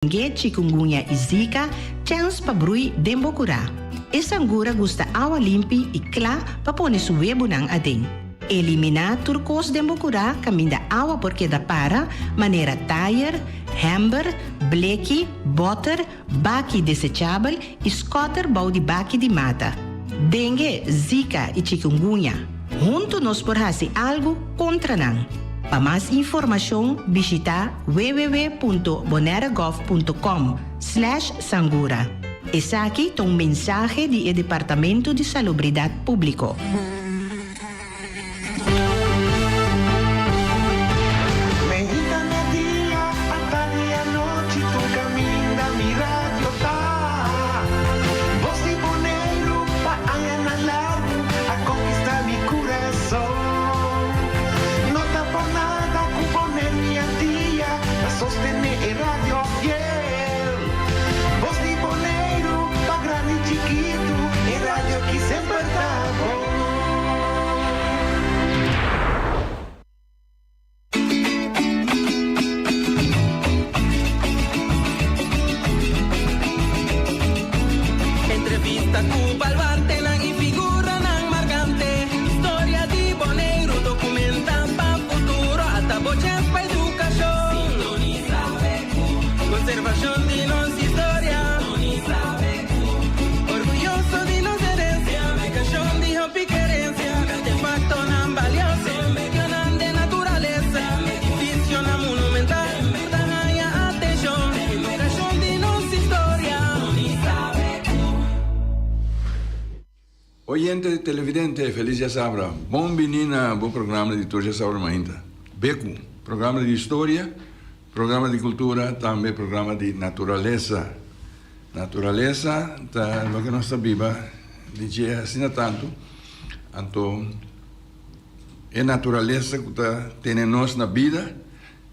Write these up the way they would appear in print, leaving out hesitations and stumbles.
Dengue, chikungunya i Zika, chèns pa brui den bo kurá. E sangura gusta awa limpi i kla pa pone su webunan aden. Eliminá tur kos den bo kurá kaminda awa por keda para, manera tayer, hèmber, bleki, bòter, baki desechabel i skòter bou di baki di mata. Dengue, Zika i chikungunya. Huntu nos por hasi algu kontra nan. Pa mas informashon bishitá www.bonairegov.com slash sangura. Esaki ta un mensahe di e Departamento di Salubridat Públiko. Meinta media, atardi anochi, tur caminda mi radio ta. Bos di Boneiru pa añanan largu a conquista mi curason. No ta por nada cu Boneiru y Antia ta sostene e radio fiel. Bos di Boneiru pa grandi y chikitu, e radio ki semper ta bon. Entrevista ku baluartenan i figuranan markante. Historia di Boneiru dokumentá pa futuro. Ata bo chèns pa edukashon. Sintonisa BQ. Konservashon di nos historia. Sintonisa BQ. Orguyoso di nos herensia. Aplikashon di hopi kerensia. Artefaktonan balioso. Medionan den naturalesa. Edificionan monumental. Ta haña atenshon. Edukashon di nos historia. Oyente televidente felis djasabra. Bon bini na bo programa di tur djasabra mainta. Beku, programa di historia, programa di cultura, tambe programa di naturalesa. Naturalesa ta loke nos ta biba di dje asina tantu, anto e naturalesa ku ta tene nos na bida,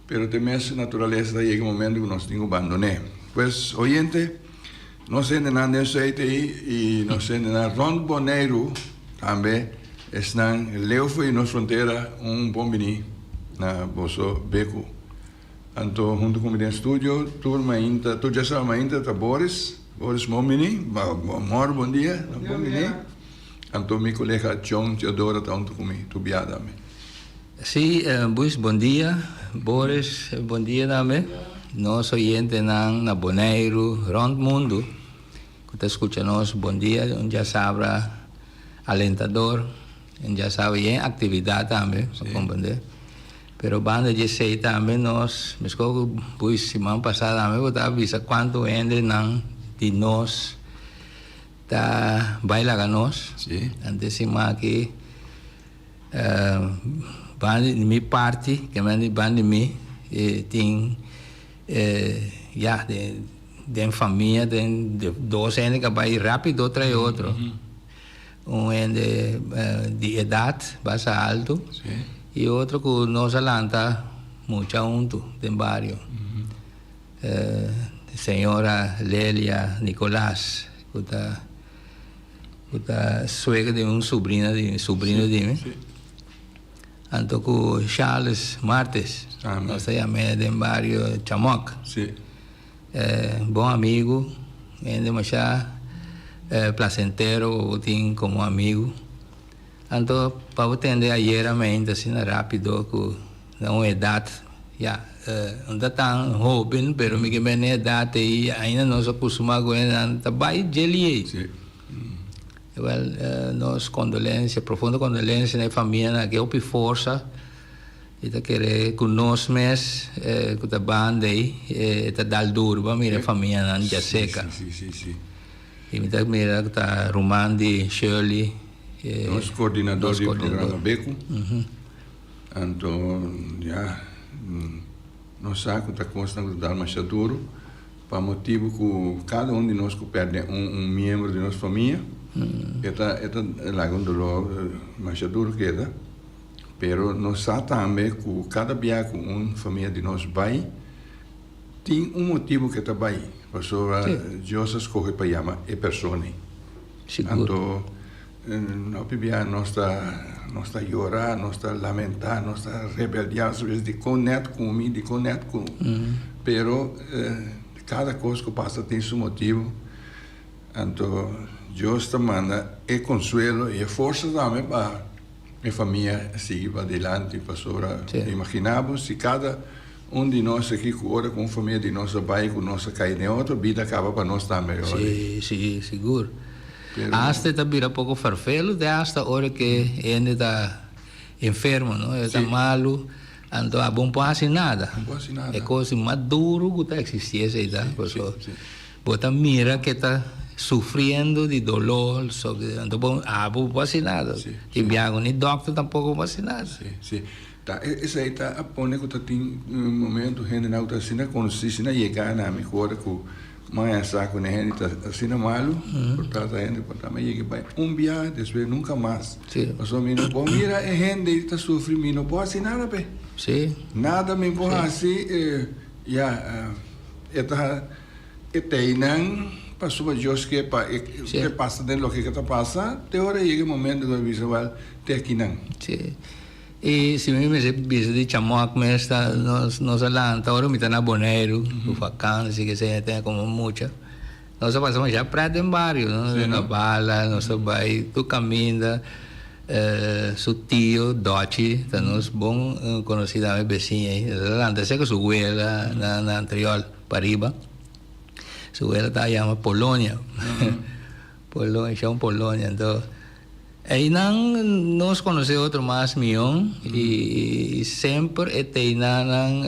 pero te mes naturalesa ta yega momento ku nos tin ku bandon'é. Pues oyente, nos hendenan den Zuid ei i nos hendenan rònt Boneiru tambe esnan leu for di nos frontera un bon bini na boso beku. Anto hunto cu mi den studio tur mainta, tur djasaba mainta ta Boris, Boris bon bini, mor bon dia, bon bini. Anto mi colega John Teodoro ta hunto cu mi tur bia tambe. Si, Buis bon dia, Boris bon dia tambe. Nos oyentenan na Boneiru, rond mundu cu ta scucha nos bon dia, un djasabra alentador, un djasabra yen actividad tambe, bo comprende. Pero banda di esei tambe nos, meskos ku bui siman pasá tambe bo ta bisa kuantu hendenan di nos ta bai laga nos. Anto e siman aki banda di mi parti, ke men di banda di mi tin ya den famia den dos hende ku a bai rápido trae otro. Un hende di edat basta altu i otro ku nos a lanta mucha huntu den bario. Señora Lelia Nicolas ku ta ku ta suegra di un subrina di subrino di mi. Anto ku Charles Martes nos ta yam'é den bario Chamok. Bon amigu, hende masha placentero ku bo tin komo amigu. Anto pa bo tende ayera meinta asina rapido ku na un edat ya no ta tan hoben pero mi ke bini edat ei ainda nos a kustumá ku hendenan ta bai dje liei. Wèl nos kondolensia, profundo kondolensia na e famianan aki hopi forsa. I ta kere ku nos mes ku ta banda ei e ta dal duru pa mira e famianan djaseka. I mi ta mira ku ta ruman di Shirley. Nos koordinador di programa Beku. Anto ya nos sa ku ta kosnan ku ta dal masha duru pa motibu ku kada un di nos ku pèrdè un miembro di nos famia e ta e ta laga un dolor masha duru keda. Pero nos sa tambe ku kada bia ku un famia di nos bai, tin un motibu ku e ta bai, pasobra Dios a skohe pa yama e persona ei. Anto, hopi bia nos ta nos ta yora, nos ta lamentá, nos ta rebeldiá asabes dikon nèt ku mi, dikon nèt ku mi. Pero. Kada kos ku pasa tin su motibu. Anto Dios ta manda e konsuelo i e forsa tambe pa e famia sigui padilanti. Pasobra imaginá bo si kada un di nos aki ku ora ku un famia di nos a bai ku nos a kai den otro bida kaba pa nos tambe. Sí, sí, sigur. Asta e ta bira poko ferfelu te asta ora ku hende ta enfermo, no? E ta malu. Anto abo no por hasi nada. No por hasi nada. E kos mas duru ku ta eksistí esei ta, pasobra bo ta mira ke ta sufriendo di dolor, anto bo abo no por hasi nada. Tin biaha ku ni dòkter tampoko por hasi nada. Sí, sí. Ta esei ta a pone ku ta tin un momento hendenan ku ta asina konosí, asina yegá na mi ku ora ku Maya sa ku ne hende ta asina malu, por ta ta hende por ta mi yega bai un biaha despues nunka mas. Pasobra mi no por mira e hende ta sufri mi no por hasi nada p'e. Nada mi por hasi ya e ta e teinan pasobra Dios ke pa e pasa den loke ke ta pasa te ora yega e momento ku a bisa wèl te akinan. I si mi mester bisa di chamòk mes ta nos nos a lanta ora mi ta na Boneiru ku vakansi ke sea ten komo mucha nos a pasa masha prèt den bario no na bala nos a bai tur kaminda su tio Dòchi ta nos bon konosí tambe besiña ei nos a lanta esei ku su wela na na Antriol pariba su wela ta yama Polonia Polonia shon Polonia anto. Einan nos conoce otro mas mion y semper e teinanan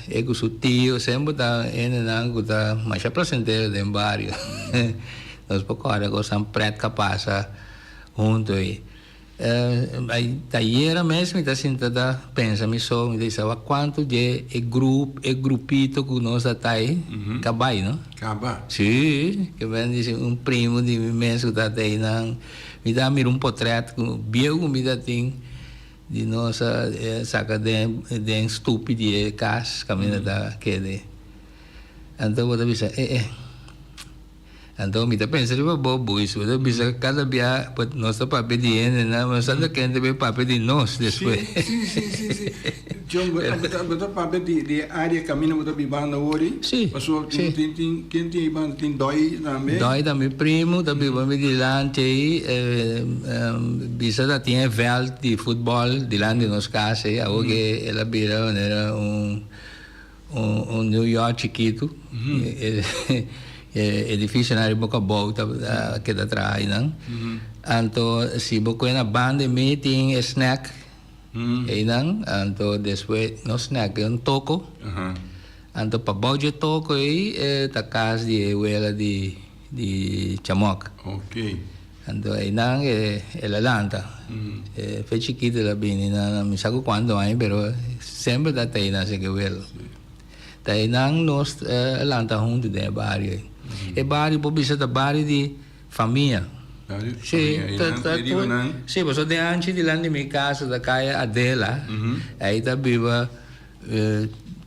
e cu su tio semper ta hendenan cu ta masha placentero den bario. Nos por corda cosnan pret ca pasa hunto ey. Ayera mes mi ta sinta ta pensa mi so, mi ta bisa wak cuanto dje e grup e grupito cu nos ta ta ey ca bay no. Caba. Si, ke men dici un primo di mi mes cu ta ta eynan. Mi ta mira un potret cu bieu cu mi ta tin di nos a saca den den stupi di e cas caminda ta keda. Anto bo ta bisa e e. Anto mi ta pensa riba bo boys, bo ta bisa kada bia nos ta papia di hendenan, nos ta kende bay papia di nos despues. Si, si, si, si. John, bo ta, bo ta papia di, di e area kaminda bo ta bibando awor ei? Si, Pasobra si. tin, tin, ken tin ei banda? Tin Dòi tambe? Dòi ta mi primu, ta biba mi dilanti ei. Bisa ta tin e vèlt di futbòl dilanti di nos kas ei, awor ke el a bira manera un. Un New York chikitu. E edificionan riba cabou ta keda traha einan. Anto si bo koe na banda di mi tin e snack einan. Anto despues, no snack, e un toko. Anto pabou dje toko ei ta cas di e wela di di Chamok. Anto einan el a lanta. Fe chikito el a bini na mi sa ku kuantu aña pero semper ta ta einan si ke welo. Ta einan nos a lanta huntu den e bario ei. E bario por bisa ta bario di famia. Si, si pasobra den anchi dilanti di mi casa ta kaya Adela, ei ta biba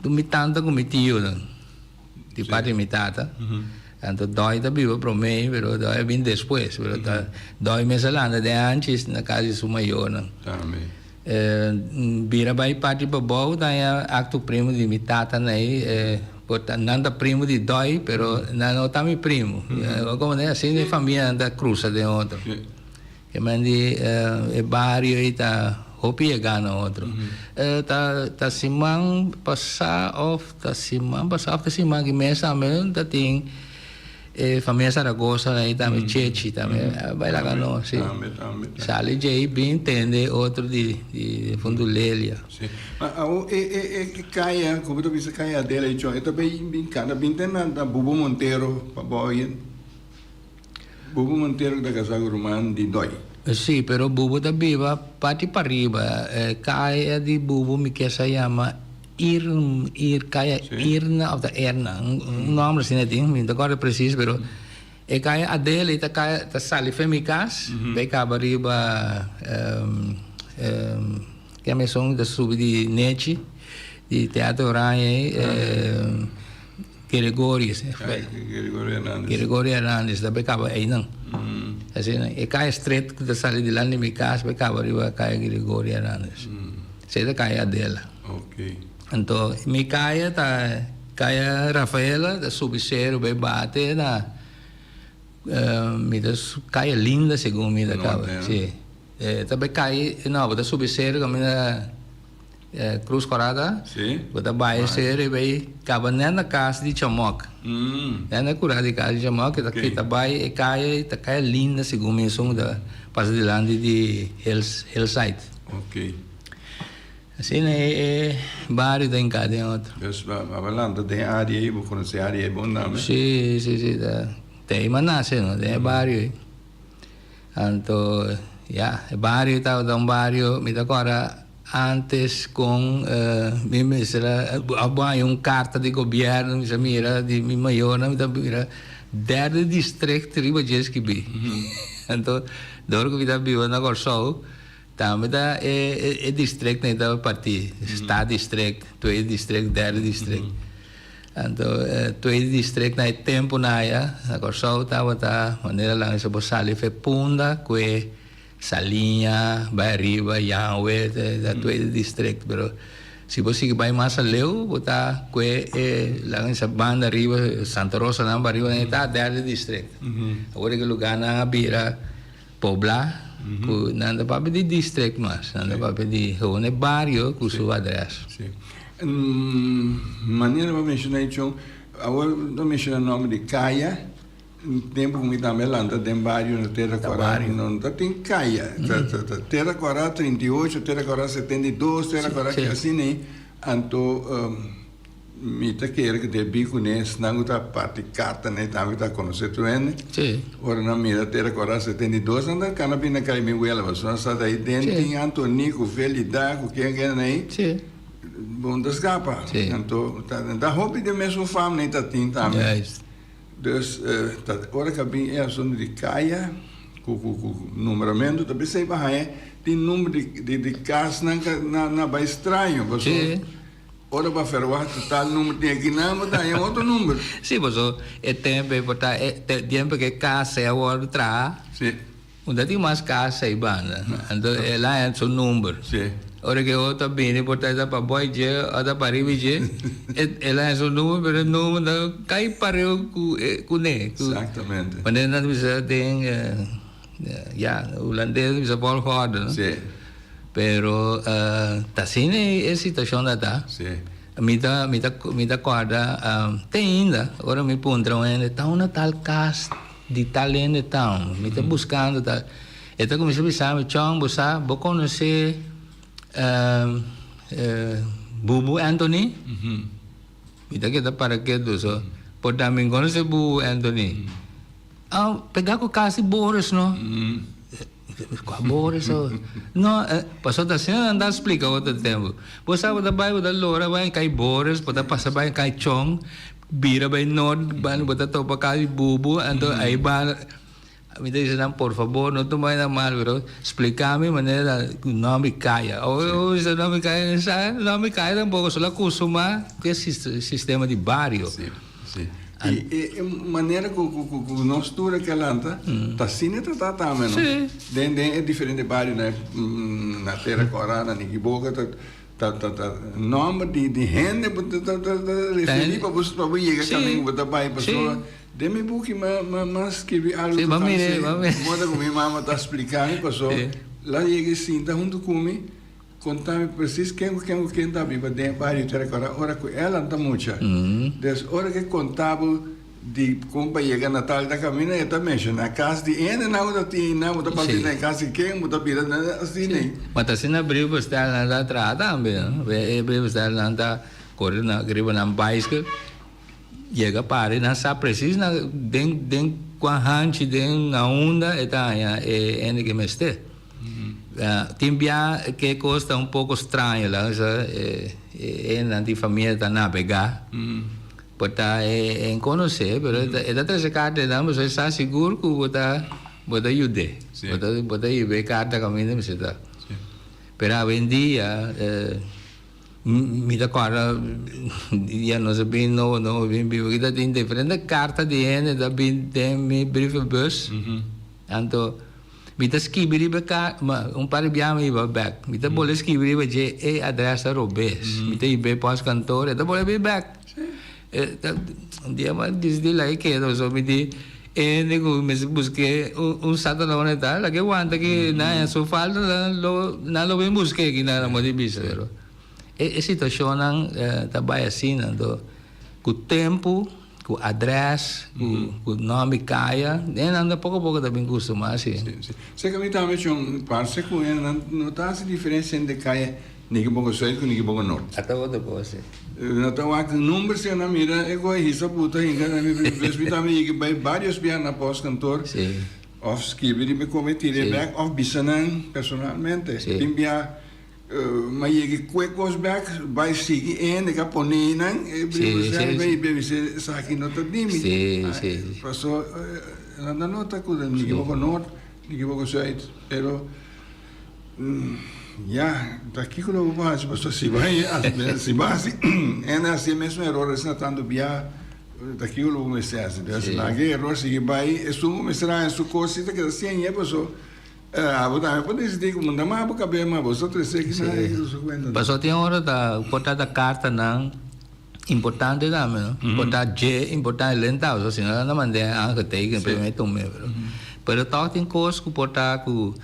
mi tanta ku mi tionan. Di parti di mi tata. Anto Dòi ta biba promé, pero Dòi a bin despues. Pero ta Dòi mes a landa den anchis na kas di su mayornan. Bira bai parti pabou ta haña akto primo di mi tata na ei. Por ta nan ta primo di Dòi, pero nan no ta mi primo. Komo den asina e famianan ta krusa den otro. E men di e bario ei ta hopi yegá na otro. Ta ta siman pasá òf ta siman pasá òf ta siman aki mes tambe ta tin e famia Zaragoza ei tambe Chechi tambe a bai laga nos si. Sali djei bin tende otro di di Fundulelia. Si. Ma awo e e e kaya ku bo ta bisa kaya Adela i Chon e ta bai bin kana bin te na Bubo Montero pa bou. Bubu Montero ta kasá ku ruman di Dòi. Sí, pero Bubu ta biba parti pariba. E kaya di Bubu mi kier sa yama Ir, Ir, kaya Irna òf ta Erna, un nòmber asina e tin, mi no ta kòrda presis, pero e kaya Adela ei ta kaya ta sali fen mi kas bai kaba riba ke mesun ta subi di Nechi di Teatro Oranje ei. Gregorio, Gregorio Hernandez. Gregorio Hernandez ta bay caba eynan. Asina, e caya stret cu ta sali dilanti di mi cas bay caba riba caya Gregorio Hernandez. Esey ta caya Adela. Ok. Anto mi caya ta. Kaya Rafaela ta subi seru bai bate na mi ta Kaya Linda segun mi ta kaba si ta bai kai no bo ta subi seru kaminda Cruz Corada bo ta bai seru i bai kaba net na kas di Chamok net na kura di kas di Chamok ta kita bai e kaya ta Kaya Linda segun mi esun ta pasa dilanti di Hillside. Asina e bario ta hinká den otro. Dus bo a lanta den e área ei, bo konosé e área ei bon tambe? Sí, sí, sí. Ta ta ei mi a nase no, den e bario ei. Anto, ya, e bario tabata un bario, mi ta kòrda ántes kon mi mester a a haña un karta di gobièrnu, mi sa mira di mi mayornan, mi ta mira derde district riba dje skibí. Anto, dor ku mi ta biba na Kòrsou, Tambe ta e e districtnan ta partí, staddistrict, tweede district, derde district. Anto tweede district na e temponan aya na Kòrsou tabata manera lan esei bo sali for e Punda ku e Saliña bai ariba Janwe ta tweede district pero si bo sigui bai mas aleu bo ta ku e lan esa banda ariba Santa Rosa nan pa ariba nan ta derde district. Awor e lugarnan a bira. Poblá ku nan ta papia di district mas, nan ta papia di gewoon e bario ku su adres. Sí. Manera bo a menshoná e chon, awor bo a menshoná nòmber di kaya, un tempu ku mi tambe a lanta den bario na Tera Kòrá, no ta tin kaya, ta Tera Kòrá 38, Tera Kòrá 72, Tera Kòrá asina ei, anto Mi ta kere ku debí ku nesnan ku ta parti karta nei tambe ta konosé tur hende. Sí. Ora nan mira Tera Kòrá 72 nan ta kana bini na kai mi wela pasobra nan sa ta ei den tin Antoni ku Felida ku ken ken ei. Sí. Bo no ta skapa. Sí. Anto ta ta hopi den mesun fam nei ta tin tambe. Juist. Dus ta ora ku a bin e asuntu di kaya ku ku ku numberamentu ta p'esei pa haña tin number di di di kasnan na na bai straño pasobra. Sí. Ora bo a ferwagt tal number tin aki nan bo ta haña otro number. Sí, paso e tempo ei por ta e tempo ku e kas ei a wòrdu traha. Sí. Un ta tin mas kas ei banda. Anto el a haña su number. Sí. Ora ku e otro a bini por ta e ta pa boi dje o ta pa riba dje, el a haña su number pero e number ta kai pareu ku e kuné. Exactamente. Manera nan ta bisa den ya hulandes ta bisa volgorde no. Sí. Pero ta asina e situacion ta ta. Sí. Mi ta mi ta mi ta corda te ainda ora mi puntra un hende ta unda tal cas di tal hende ta un mi ta buscando tal e ta cuminsa bisa mi chon bo sa bo conoce Bubu Anthony mi ta keda para ketu so por ta mi conoce Bubu Anthony ah pega cu cas di Boris no. Kua Boris o? No, pasobra ta asina nan ta splika otro tempu. Bo sa bo ta bai bo ta lora bai kai Boris, bo ta pasa bai kai Chong, bira bai nort, bo ta topa kai di Bubu, anto ai ba mi ta bisa nan por fabor no tuma nan mal pero splika mi manera ku nòmber kaya. Ora bo bisa nòmber kaya, nan sa nòmber kaya tampoko, solo a kustumá ku e sistema di bario. Sí. I e manera ku ku nos tur a ke lanta ta asina ta ta tambe no. Sí. Den den e diferente barionan na Tera Kòrá, na Nikiboka ta ta ta ta nòmber di di hende bo ta ta ta referí pa bo pa bo yega kaminda ku bo ta bai pasobra den mi buki mi a mi a skirbi algu tokante moda ku mi mama ta splika mi pasobra la yega i sinta huntu ku mi. Konta mi presis ken ku ken ku ken ta biba den e bario Tera Kòrá ora ku el anta mucha. Des ora ke konta bo di kon pa yega na tal ta kaminda e ta menshoná kas di hendenan ku ta tin einan, bo ta papia na e kas di ken, bo ta bira asina ei. Ma ta asina brievenbestelnan ta traha tambe, no? E brievenbestelnan ta kore na riba nan baiskel yega pari nan sa presis na den den kua hanchi den na unda e ta haña e hende ke mester. Tin bia ke kos ta un poko straño la sa e hendenan di famia ta nabegá por ta e en konosé pero e ta trese karta einan pasobra e sa sigur ku bo ta bo ta yud'é bo ta bo ta hiba e karta kaminda mester ta pero awendia mi ta kòrda dia nos a bin nobo nobo bin biba aki ta tin diferente karta di hende ta bin den mi brievenbus anto. Mi ta skibi riba e ka, ma un par di biaha mi hiba bek. Mi ta bole skibi riba dje e adres ta robes. Mi ta hiba e postkantoor, e ta bole bin bek. Un dia m'a disidí laga e keda pasobra mi di e hende ku mester busk'é un satanó na ta laga e wanta aki nan su falta nan lo nan lo bin busk'é aki nan amo di bisa pero e situashonnan ta bai asina anto ku tempu ku adrès ku nòmber kaya nan ta poko poko ta bin kustumá si. Seka mi tambe shon parse ku nan no ta hasi diferensia entre kaya Nikiboko Zuid ku Nikiboko Noord. Ata otro kos si. No ta wak number si nan mira e ku a hisa puta hinka na mi bes mi tambe yega bai varios bia na postkantoor Si. of skibi riba e kome tira e bek of bisa nan personalmente. Si. Tin bia mi a yega kue kos bek bai sigui e hende ka pone nan e Si, bribo si, sèn si. bai bisa esaki no ta di mi. Si, si. Paso nan ta nota ku Nikiboko Noord Nikiboko Zuid pero. Ya, ta kiko lo bo por hasi pasobra si bo si bo hasi hende hasi e mesun eror asina tantu bia ta kiko lo bo mester hasi entonces laga e eror sigui bai esun ku mester haña su kos si ta keda siña pasobra abo tambe por disidí ku munda mas bo kabes mas bo so trese kina su kuenta. Pasobra tin ora ta por ta ta kartanan importante tambe no por ta dje importante lentao so si no nan ta mand'é aangeteken prome tome pero pero tòg tin kos ku por ta ku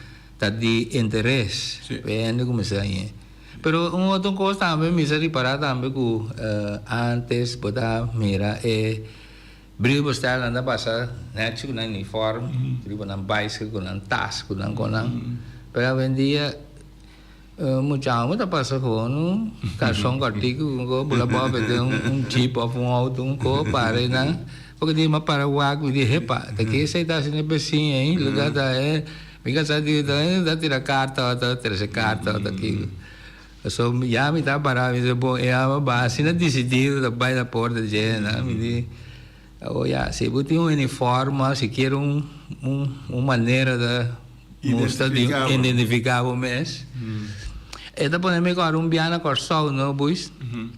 Ta di interes Sí. pa e hende kuminsá hañ'é. Pero un otro kos tambe mi sa ripará tambe ku antes bo ta mira e brievenbestelnan ta pasa nèchi ku nan uniform, riba nan baiskel ku nan tas ku nan konan. Pero awendia mucha homber ta pasa gewoon un karson kòrtiku ku un ko bula bòbè den un jeep òf un outo un ko para i nan porque di mi a para wak mi di hepa ta ke esei ta hasi na e besiña ei lugar ta e Mi kasá di ta ta tira karta ota trese karta ota kiko. So ya mi ta pará mi di bon e ama ba asina disidido ta bai na porta dje na mi di awo ya si bo tin un uniforme sikiera un un un manera ta mustra di identifiká bo mes. E ta pone mi kòrda un bia na Kòrsou no buis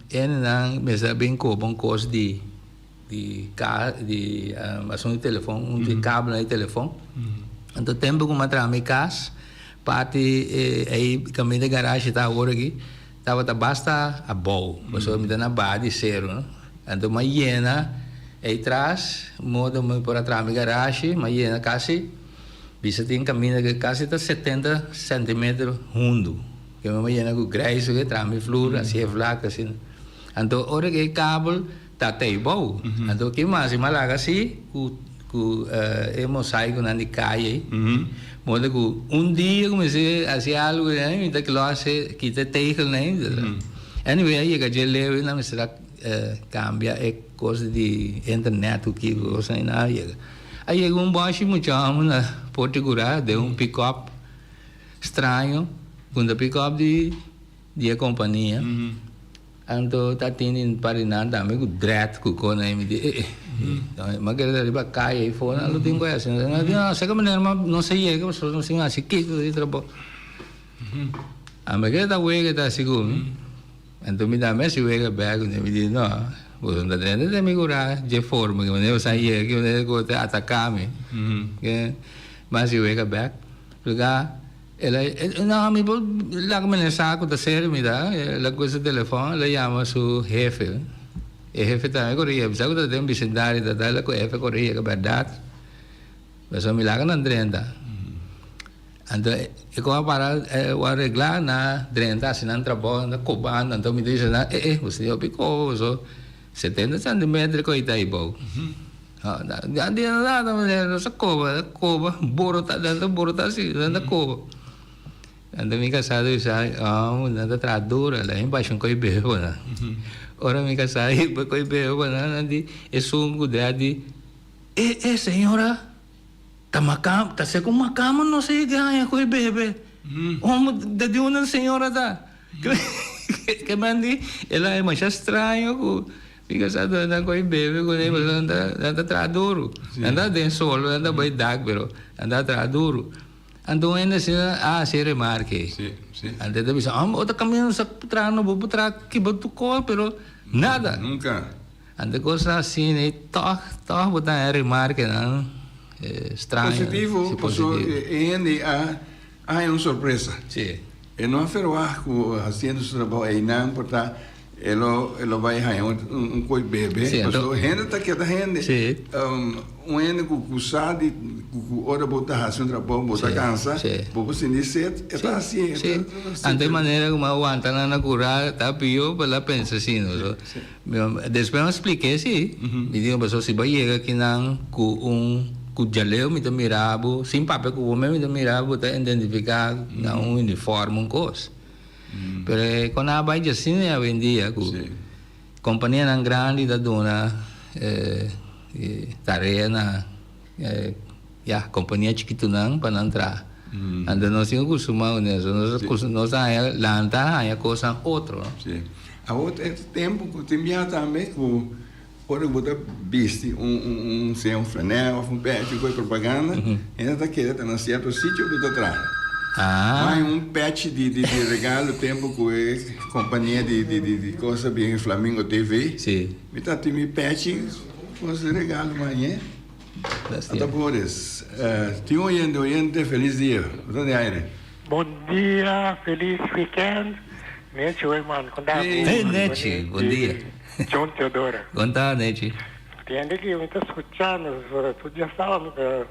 e nan mester a bin koba un kos di. Di ka di asuntu di telefon un di kabelnan di telefon anto tempo ku mi a traha mi kas parti ei kaminda garashi ta awor aki tabata basta abou pasobra mi ta na baha di seru no anto mi a yena ei tras modo mi por a traha mi garashi mi a yena kasi bisa tin kaminda ku kasi ta setenta sentimeter hundu ke mi a yena ku grijs traha mi flur hasié vlak asina anto ora ku e kabel Ta tei bou. Anto ki mas i malaga si ku ku e mosaikonan di kaya ei. Moda ku un dia ku mester hasi algu ei mi ta kilo hasi kita e tegelnan ei. Anyway a yega dje leu ei nan mester a kambia e kos di internet ku kiko kos ei nan a yega. A yega un bòshi mucha hòmber na Porto Kurá den un pikòp straño ku ta pikòp di di e kompania. Anto ta tin di un par di nan tambe ku dread ku kon ei mi di eh eh mi a kere ta riba kaya ei for nan lo tin ku hasi nan di no seka manera ma nos a yega pasobra nos tin hasi kiko di trabou ami a kere ta wega ta hasi ku mi anto mi tambe a hasi wega bek ku mi di no boso no ta drenta den mi kura dje forma ki manera boso a yega ki manera ku bo ta ataka mi mi a hasi wega bek luga. El a, no, mi por laga mi na e sa ku ta serio mi ta. El a kohe su telefòn, el a yama su hefe. E hefe tambe kore yega, bisa ku ta den bisindario ta ta, el a kohe hefe kore yega bèrdat. Pasobra mi laga nan drenta. Anto e kon a para a reglá nan a drenta hasi nan trabou, nan ta kobando, anto mi ta bisa nan, eh eh, boso tin hopi koba boso setenta sentimeter ku ei ta abou. Nos a koba, koba, borota, nan ta borota si, nan ta koba. Anto mi kasá ta bisa, oh, nan ta traha duro, la mi basha un koi bebe pa nan. Ora mi kasá hiba koi bebe pa nan, nan di, esun ku dea di, e, e, señora, ta makama, ta seka un makama nos a yega haña koi bebe. Omo, ta di unda señora ta? Ke man di, el a haña masha straño ku Mi kasá ta nan ko'i bebe ku nan pasobra nan ta nan ta traha duru. Nan ta den solo, nan ta bai dak pero nan ta traha duru. Anto un hende asina a hasi e remarke. Sí, sí. Anto e ta bisa, homber bo ta kaminda sa traha no bo por traha kiba tur kos pero nada. Nunka. Anto kosnan asina ei tòg tòg bo ta haña remarkenan straño. Positivo, Sí, pasobra positivo. e hende a haña un sorpresa. Sí. E no a ferwagt ku hasiendo su trabou einan por ta. E lo e lo bai haña un un koi bebe. Sí, anto- Pasobra hende ta keda hende. Sí. Un hende ku ku sa di ku ku ora bo ta hasi un trabou bo ta Sí, kansa, sí. bo por sinti set, e ta hasi e Sí. ta ta hasi. Anto e manera ku mi a wanta nan na kura ta pio pa el a pensa asina. So, mi despues mi a splik'é sí. Mi di, pasobra si bo a yega akinan ku un ku djaleu mi ta mira bo, sin papia ku bo mes mi ta mira bo ta identifiká na un uniforme un kos. Pero e kon a bai djasina awendia ku kompanianan grandi ta duna tarea na ya kompania chikitunan pa nan traha. Anto nos tin ku kustumá ku eso. Nos nos ta haña lanta haña kosnan otro. Sí. Awor e tempu ku tin biaha tambe ku ora ku bo ta bisti un un sea un flanel of un pèchi ku e propaganda, hende ta kere ta na sierto sitio ku ta traha. Ah. Bai un pèchi di di di regalo tempu ku e kompania di di di di kos a bin Flamingo TV. Sí. Mi ta tin mi pèchi kos di regalo mañe. Ata Boris, tin oyente oyente felis dia. Bo ta den aire. Bon dia, felis weekend. Nechi hoy man, con ta? Hey Nechi, bon dia. John Teodora. Con ta Nechi? Tiende ki mi ta scuchando, sobre tur dia sábado mi ta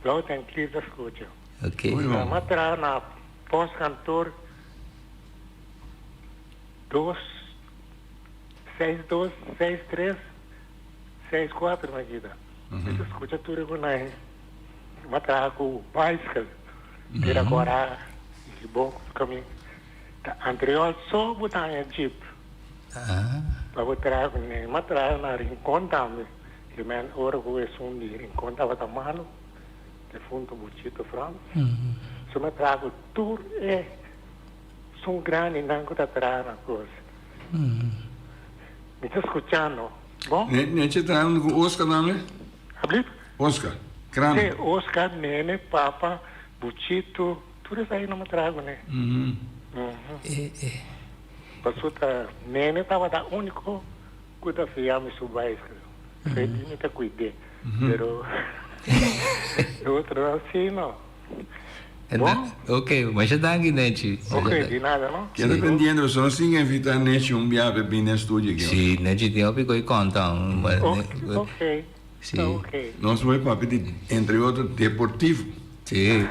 loud and clear ta scucha. Ok. Mi a traha na postkantoor dos seis dos seis tres seis cuatro mi a keda. Mi ta scucha tur e gunai. Mi a traha cu bicycle tira cora y bon cu camin. Ta anterior so bo ta haña jeep pa bo traha cu ne. Mi a traha na Rincon tambe. Ki men ora cu esun di Rincon tabata malo, defunto Buchito Frans. So mi a traha cu tur e sun grandinan cu ta traha na cos. Mi ta scuchando bon. Nechi traha cu Oscar tambe? Ablief? Oscar, Krami. Sí, Oscar, Nene, Papa, Buchito, tur esaki no mi traha kuné. Pasobra ta Nene tabata úniko ku ta fia mi su baiskel. Freddy mi ta kuid'é, pero e otronan sí no. Bon? Ok, masha danki Nechi. Ok, di nada no. Keda pendiente pasobra nos tin invita Nechi un biaha pa e bini den studio aki. Sí, Nechi tin hopi koe konta. Ok. Sí. Nos por papia di entre otro deportivo. Sí.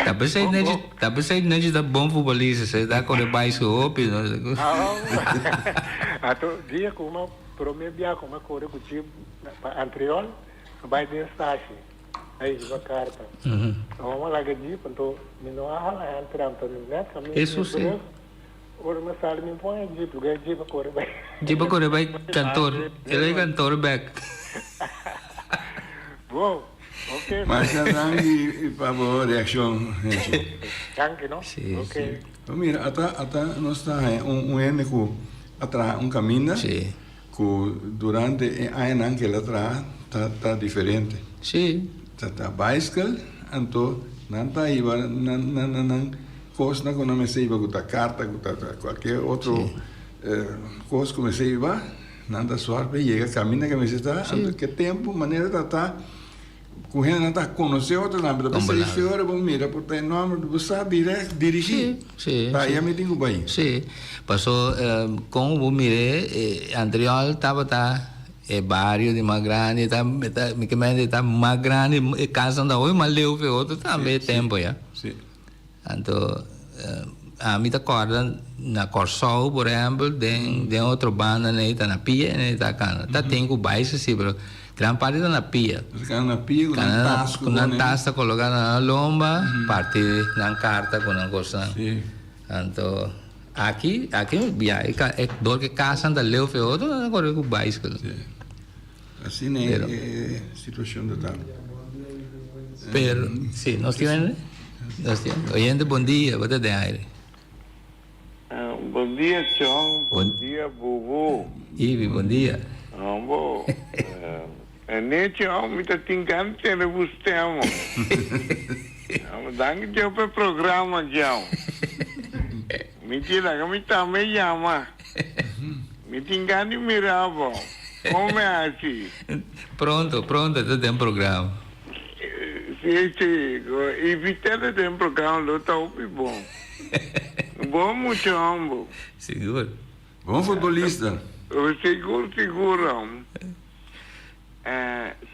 Ta pesey Nechi, ta pesey Nechi ta bon futbolista, se ta kore bai su hopi. No? Ato dia ku ma prome bia ku ma kore ku jeep pa Antriol, bai den stashi. Ai hiba karta. Amo laga jeep anto mi no a hala entra anto net kaminda Eso sí. Ora mi sali mi pon e jeep, lugar e jeep a kore bai. Jeep a kore bai kantoor, el a kantoor bek. Bon, ok. Masha danki pa bo reaccion, Hencho. Danki no. Si. Ok. Bo mira, ata ata nos ta haña un un hende ku a traha un kaminda. Si. Ku durante e añanan ku el a traha ta ta diferente. Si. Ta ta baiskel, anto nan ta hiba nan nan nan nan kosnan ku nan mester hiba ku ta karta ku ta ta kualke otro kos ku mester hiba, nan ta sòrg pa e yega kaminda ku mester ta. Anto ke tempu manera ta ta Ku hendenan ta konosé otronan, pero ta p'esei si ora bo mira por ta e nòmber bo sa dirèkt dirigí pa ayá mi tin ku bai. Sí, paso kon bo mir'é Antriol tabata e bario di mas grandi, ta mi ke mente ta mas grandi, e kasnan ta hopi mas leu ku e otro tambe e tempu ya. Anto ami ta kòrda na Kòrsou por ehèmpel den den otro banda nei ta na pia nei ta kana. Ta tin ku bai si pero gran parti ta na pia. Nos ta kana na pia ku nan tas ku nan tas ta koloká na nan lomba parti nan karta ku nan kosnan. Anto aki aki ya e dor ku e kasnan ta leu fe otro nan ta kore ku baiskel. Asina e situacion ta ta. Pero, si, nos tin hende? Nos tin. Oyente, bon dia, bo ta den aire. Bon dia, Chon. Bon dia, Bubu. Ibi, bon dia. Hombo. Nee, Chon, mi ta tin gana di tende bo stem. Danki Dios pa e programa, Chon. Mi tin laga mi tambe yama. Mi tin gana di mira bo. Kon mi haci? Pronto, pronto e ta den programa. Si, si. Invit'el den programa lo ta hopi bon. Bon mucha homber. Sigur. Bon futbolista. Sigur sigur homber.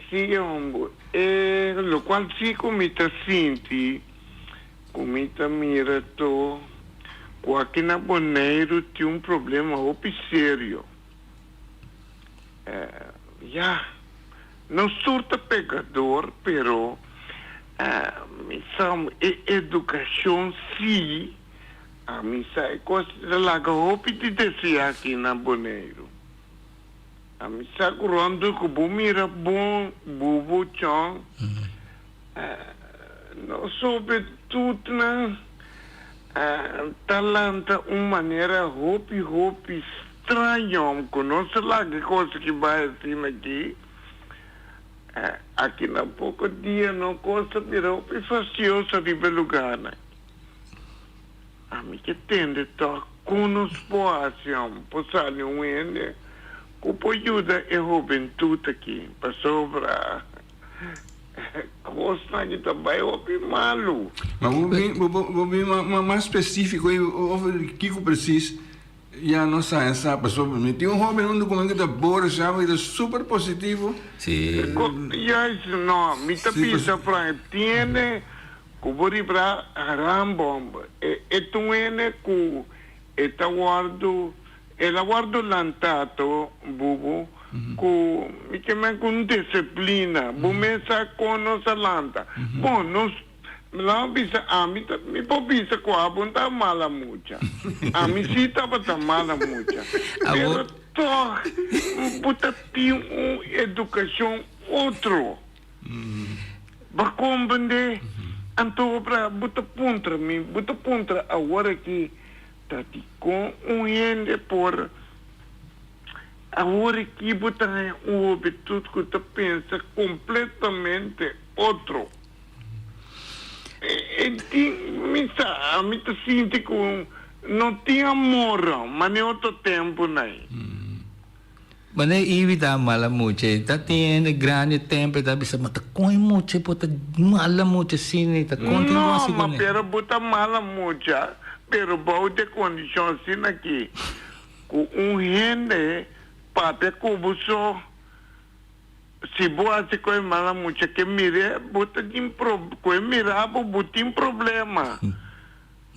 Si homber. E locual si cu mi ta sinti cu mi ta mira to cu aki na Boneiru tin un problema hopi serio. Ya, nos tur ta pecador, pero mi sa e educacion si, ami sa e cos ta laga hopi di desea aki na Boneiru. Ami sa cu rond cu bo mira bon bubu chon, nos hubentudnan ta lanta un manera hopi hopi straño cu nos ta laga e cos aki bai asina aki. Aki na poco dia no cos ta bira hopi fastioso riba e lugarnan. Ami ke tende tòg kon nos por hasi om por sali un hende ku por yuda e hobentut aki, pasobra kosnan aki ta bai hopi malu. Ma bo bin bo bo bin mas spesífiko ei over kiko presis ya nos haña sa, pasobra mi tin un hóben huntu ku mi ku ta bora sa ku ta super positivo. Sí. Juist no, mi ta bisa Frank, tiene Ku bo ribra rambomb, e e tuene ku e ta wòrdu, el a wòrdu lantá to bubu ku mi ke men ku un disiplina. Bo mes sa kon nos a lanta. Bon, nos, laga mi bisa ami ta, mi por bisa ku abo no ta mala mucha. Ami si tabata mala mucha. Pero tòg bo ta tin un edukashon otro. Bo comprende? Anto ora bo ta puntra mi, bo ta puntra awor aki ta dikon un hende por awor aki bo ta haña un hobentut ku ta pensa kompletamente otro. E tin, mi sa, ami ta sinti ku no tin amor manera otro tempunan. Mane Ivy ta mala mucha e ta tin hende grandi tempo e ta bisa ma ta con e mucha por ta mala mucha asina e ta con tin No, gosi ma cune. pero bo ta mala mucha pero bou de condicion asina aki cu un hende papia cu bo so si bo haci cu e mala mucha ke mire bo ta tin pro cu e mira bo bo tin problema.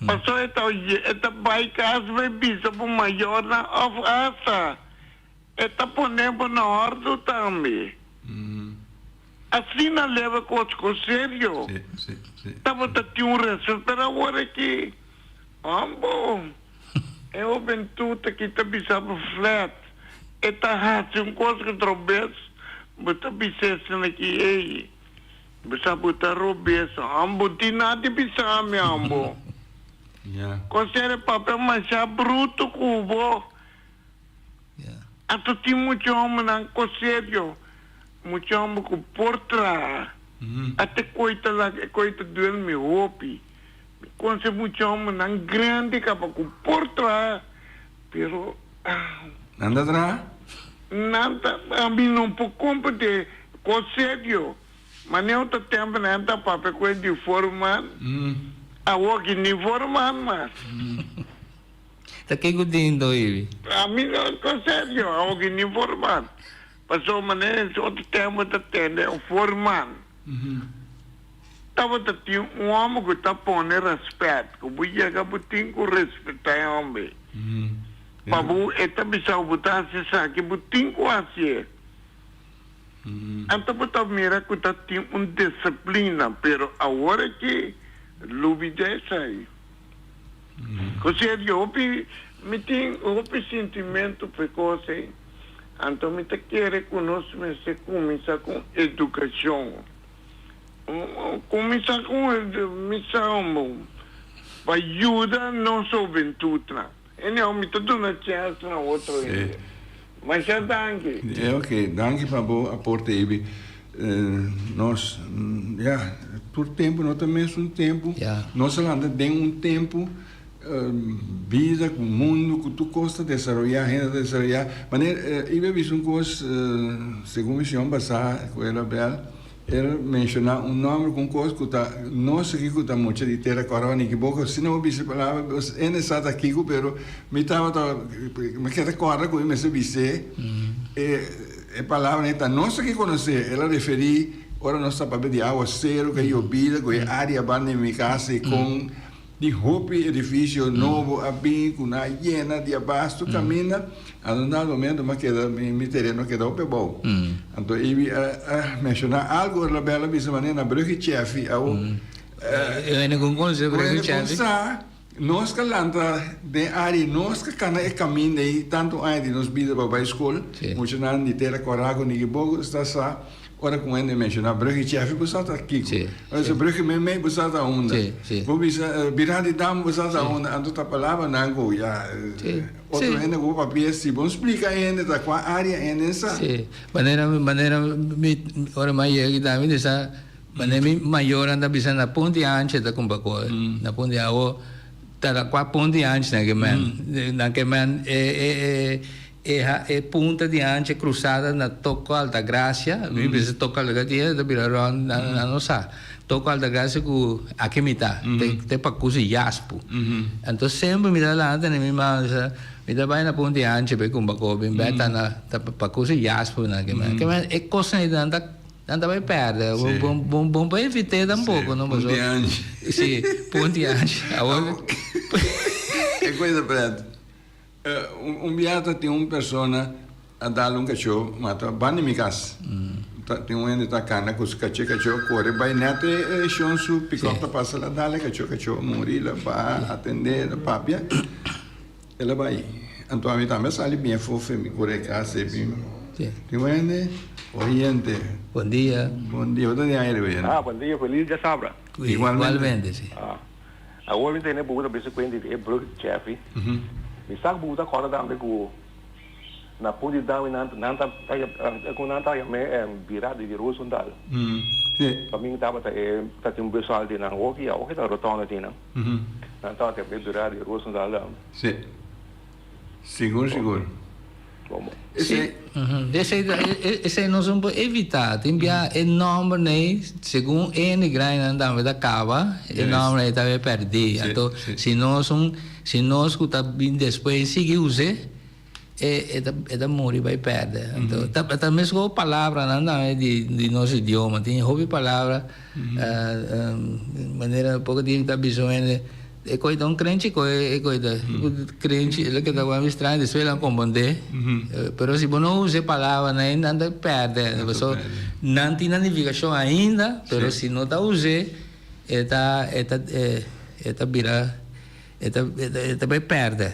Paso e ta oye, e ta bai kas bai bisa bo mayornan òf asta e ta pone bo na òrdu tambe. Asina leba kos ku serio. Tabata tin un respeto, pero awor aki, hombo, e hobentut aki ta bisa bo flat, e ta hasi un kos ku trobes bo ta bisa esnan aki, ey. Bo sa bo ta robes ambo tin nada di bisa mi ambo. Ya. Kosere papia masha bruto ku bo. Ya. Anto tin mucha hombernan koserio, mucha homber ku por traha. Ate koi ta laga e koi ta duel mi hopi. Mi konse mucha hombernan grandi kaba ku por traha pero ah. Nan ta traha? Nan ta, ami no por komprende koserio. Maneo ta tempo nan ta papia cu e di voorman, awor ki ni voorman mas. Ta ke cu tin do Ivy? Ami no ta serio, awor ki ni voorman. Pasobra manera e otro tempo ta tende un voorman. Tabata tin un homber cu ta pone respet, cu bo yega bo tin cu respeta e homber. Pa bo e ta bisa bo ta haci esaki bo tin cu haci'e. Anto bo ta mira cu ta tin un disciplina, pero awor aki lubida esai. Cu serio, hopi, mi tin hopi sintimento p'e cos ei, anto mi ta kere cu nos mester cuminsa cu educacion. Cuminsa cu, mi sa, pa yuda nos hobentudnan. Anyhow, mi ta duna chance na otro hende. Masha danki. E ok, danki pa bo aporte Ibi. Nos, ya, tur tempu no ta mesun tempu. Nos a lanta den un tempu bida ku mundu ku tur kos ta desaroyá, hende ta desaroyá. Manera Ibi a bisa un kos segun mi señor basá ku el a bèl. El menshoná un nòmber ku un kos ku ta nos aki ku ta mucha di tera kòrò ni kiboko si no bo bisa e palabra bos hende sa ta kiko pero mi tabata mi keda kòrda ku mi mester bis'é e e palabra ei ta nos aki konosé. El a referí ora nos ta papia di awaseru ku e yobida ku e área banda di mi kas i kon Di hopi edifisio nobo a bin ku nan a yena di abasto kaminda, anto na momento mi a keda mi tereno a keda hopi abou. Anto Ibi a menshoná algu ora Label a bisa manera na Brugge Cheffi awo. E hende ku konosé Brugge Cheffi. Sa nos ka lanta den área nos ka kana e kaminda ei tantu aña di nos bida pa bai skol, muchanan di Tera Kòrá ku Nikibogo ta sa. Ora ku hende menshoná Brugge Cheffi bo sa ta kiko. Ora bisa Brugge Meimei bo sa ta unda. Bo bisa Bira di Dam bo sa ta unda. Anto ta palabranan ku ya otro hende ku bo papia si bo splika e hende ta kua área hende sa. Sí. Manera manera mi ora mi a yega aki tambe mi sa manera mi mayornan ta bisa na Punti Ancha ta kumpa kos. Na Punti Awo ta na kua Punti Ancha nan ke men. Nan ke men e e e. E ha e punta di ancha cruzada na Toko Altagracia, mi bisa Toko Altagracia ta bira rond, nan nan no sa. Toko Altagracia cu aki mi ta, te te pacusi Yaspu. Anto semper mi ta lanta tene mi mama bisa, mi ta bay na punta di ancha bay cumba cobi, mi bay ta na ta pacusi Yaspu nan ke men. Ke men e cosnan ei nan ta nan ta bay perde, bo bo bo por evite tampoco no pasobra. Punta di ancha. Si, punta di ancha. Awor. E cosa pret. Un bia ta tin un persona a dal un kachó mata banda di mi kas. Ta tin un hende ta kana ku su kachó, e kachó a kore bai nèt e shon su pikòp ta pasa el a dal e kachó, kachó a muri, el a baha atendé, el a papia, el a bai. Anto ami tambe a sali bien fofe mi kore e kas ei bin. Tin un hende oyente. Bon dia. Bon dia, bo ta den aire oyente. Ah, bon dia, felis djasabra. Igualmente, si. Awor mi tene buta bisa cuenta di e brug Jeffrey. Mi sa cu buta corda tambe cu na punto di dami nan nan ta cu nan ta yam'e bira di Roosendal. Pa mi tabata e ta tin un busal di nan hoki awor ki ta rotonda tin nan. Nan tabata yam'e bira di Roosendal tambe. Si. Sigur sigur. Esei. Esei nos no por evitá. Tin bia e nòmber nei segun e grandinan tambe ta kaba, e nòmber ei ta pèrdí. Anto si nos un si nos ku ta bin despues sigui us'é e e ta muri bai pèrdè. Anto ta meskos palabranan tambe di nos idioma. Tin hopi palabra manera poko dia ta bisa un hende. E koe ta un krenchi koe e koe ta krenchi loke ta wami straño despues nan komprondé pero si bo no usa e palabranan ei nan ta pèrdè pasobra nan tin nan nifikashon ainda pero si no ta us'é e ta e ta e ta bira e ta e ta bai pèrdè.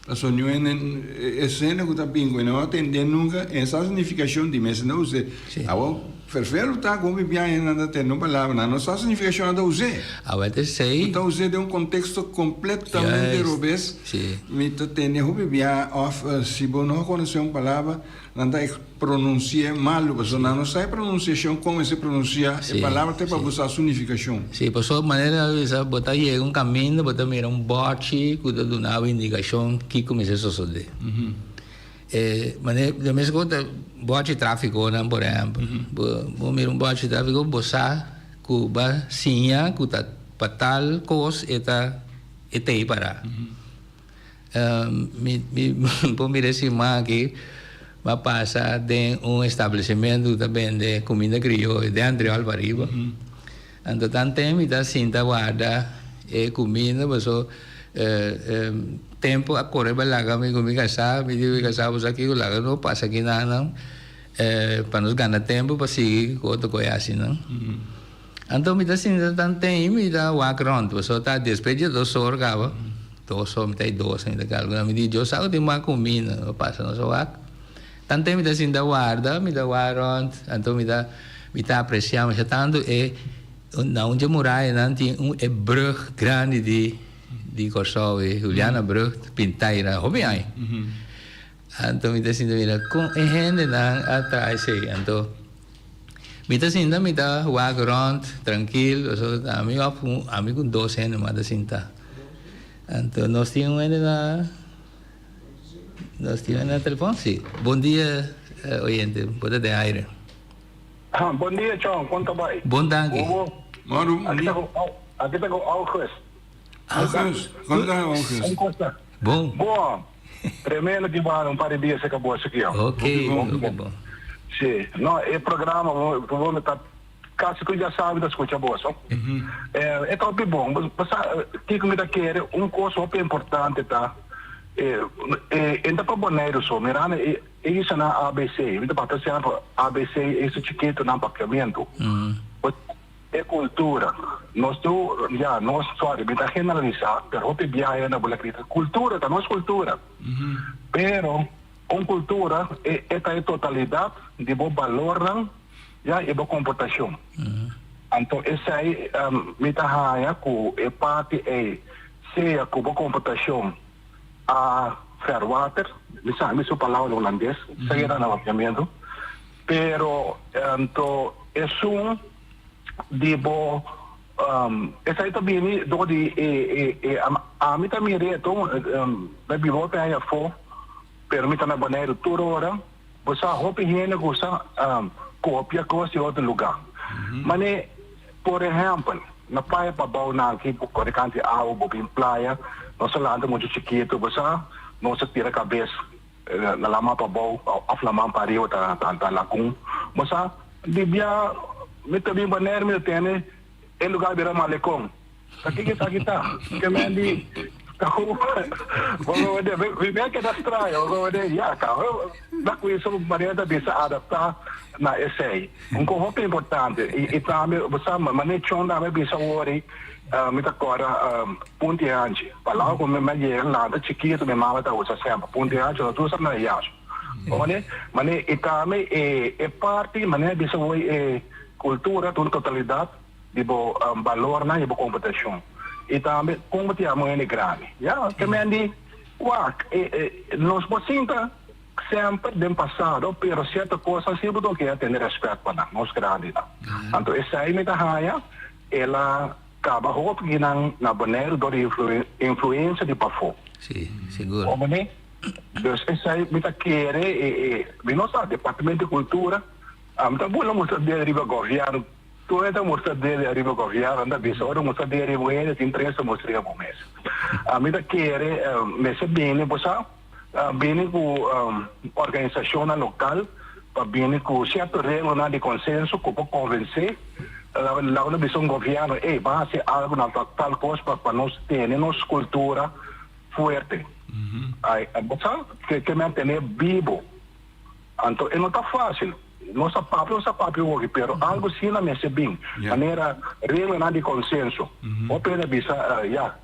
Pasobra niun hende esena ku ta bin ku e no a tende nunka esa signifikashon di mester no us'é. Awor ferfelu ta ku hopi biaha hende nan ta tende un palabra nan no sa signifikashon nan ta us'é. Awor ta esei. Bo ta us'é den un konteksto kompletamente robes. Mi ta tende hopi biaha òf si bo no a konosé un palabra Nan ta pronunsi'é malu, pasobra nan no sa e pronunsiashon kon mester pronunsiá e palabra te pa bo sa su nifikashon. Sí, pasobra manera nan bisa, bo ta yega un kaminda, bo ta mira un bòchi ku ta duna bo indikashon kiko mester sosodé. E manera, di mes ku ta bòchi tráfikonan, por ehèmpel, bo bo mira un bòchi tráfiko, bo sa ku bo a siña ku ta pa tal kos e ta e ta ei pará. Mi mi por mira e siman aki m'a pasa den un establecimento ku ta bende kuminda krioyo den Antriol pariba. Anto tanten mi ta sinta warda e kuminda paso tempo a kore bai laga mi ku mi kasá mi di mi kasá bo sa kiko laga no pasa kinan nan pa nos gana tempo pa sigui ku otro kos asina. Anto mi ta sinta tanten i mi ta wak rond pasobra ta despues di dos or kaba, dos or mi ta e dos mi ta kalkula mi di Dios sa ku tin mas kuminda no pasa nos a wak. Tanten mi ta sinta warda mi ta wak rond anto mi ta mi ta apresia masha tantu e na un dje murayanan tin un e brug grandi di di Kòrsou e Juliana brug pinta ayina hopi aña. Anto mi ta sinta mira kon e hendenan a traha esei anto. Mi ta sinta mi ta wak rond trankil pasobra ami of ami ku dos hende mas ta sinta. Anto nos tin un hende na nos tin un hende na telefon? Si. Bon dia oyente, bo ta den aire. Bon dia Chon, kon ta bai? Bon danki. Bobo. Mòru, bon dia. Aki ta ku August. August, kon ta August? Kon kosta? Bon. Bon. Tremendo ki bala un par di dia serka bo esaki. Ok, hopi bon. Si, no e programa bo mi ta kasi tur djasabi ta skucha boso. E ta hopi bon. Bo sa kiko mi ta kere un kos hopi importante ta e no ta pa Boneiru so mirando e islanan abc mi ta papia semper abc e isla chikitonan papiamentu. E cultura. Nos tur, ya, nos, sorry, mi ta generalisa, pero hopi biahe na bula grita, cultura ta nos cultura. Pero un cultura e e ta e totalidad di bo balornan, ya, y bo comportacion. Anto esey mi ta haya cu e parti ey, sea cu bo comportacion a verwater, mi sa mi su palabra na hulandes, esey era na papiamento, Pero anto esun di bo esai ta bini dor di e e ami ta mira eto mi biba hopi aña afo pero mi ta na Boneiru tur ora bo sa hopi hende gusta kopia kos di otro luga mane por ehempel na playa pabou nan aki bo kore kanti awa bo bin playa nos a lanta mucha chikito bo sa nos a tira kabes. Na laman pabou of laman pariba ta ta lagun. Bo sa, di bia mi ta bin Bonaire mi ta tene e lugar bira malekon. Ta kiko esaki ta? Ke men di ta ku bo bo de mi mi a keda straño bo bo de ya ka na kuinsa manera ta bisa adapta na esei. Un kos hopi importante i tambe bo sa manera chon tambe bisa wori mi ta kòrda Punti hanchi. Palabra ku mi a yega lanta chikitu mi mama ta usa semper. Punti hanchi no ta usa na yash. Mane, mane i tambe e e parti mane a bisa hoy e kultura ta un totalidat di bo balornan i bo komportashon. I tambe kon bo ta yama un hende grandi. Ya, ke men di wak e e nos por sinta semper den pasado pero sierto kosnan si bo ta keda tene rèspèt pa nan, nos grandinan. Anto esei mi ta haña el a. Caba hopi nan na Boneiru dor di influencia di pafó. Sí, sigur. Como ni? Dus esei mi ta kere e e mi no sa Departamento di Cultura a mi ta bula mustra dede riba govièrnu tur hende ta mustra dede riba govièrnu nan ta bisa ora mustra dede riba un hende tin tres ta mustra riba bo mes. A mi ta kere mester bini bo sa bini ku organisashonnan lokal pa bini ku sierto reglonan di konsenso ku por konvensé laga nos bisa un gobièrnu, ey, ban hasi algu na tal kos pa nos tene nos kultura fuerte. Ay, bo sa ke men tene bibo. Anto e no ta fásil. Nos ta papia, nos ta papia hopi, pero algu asina mester bin. Manera reglanan di konsenso. Hopi hende a bisa, ya,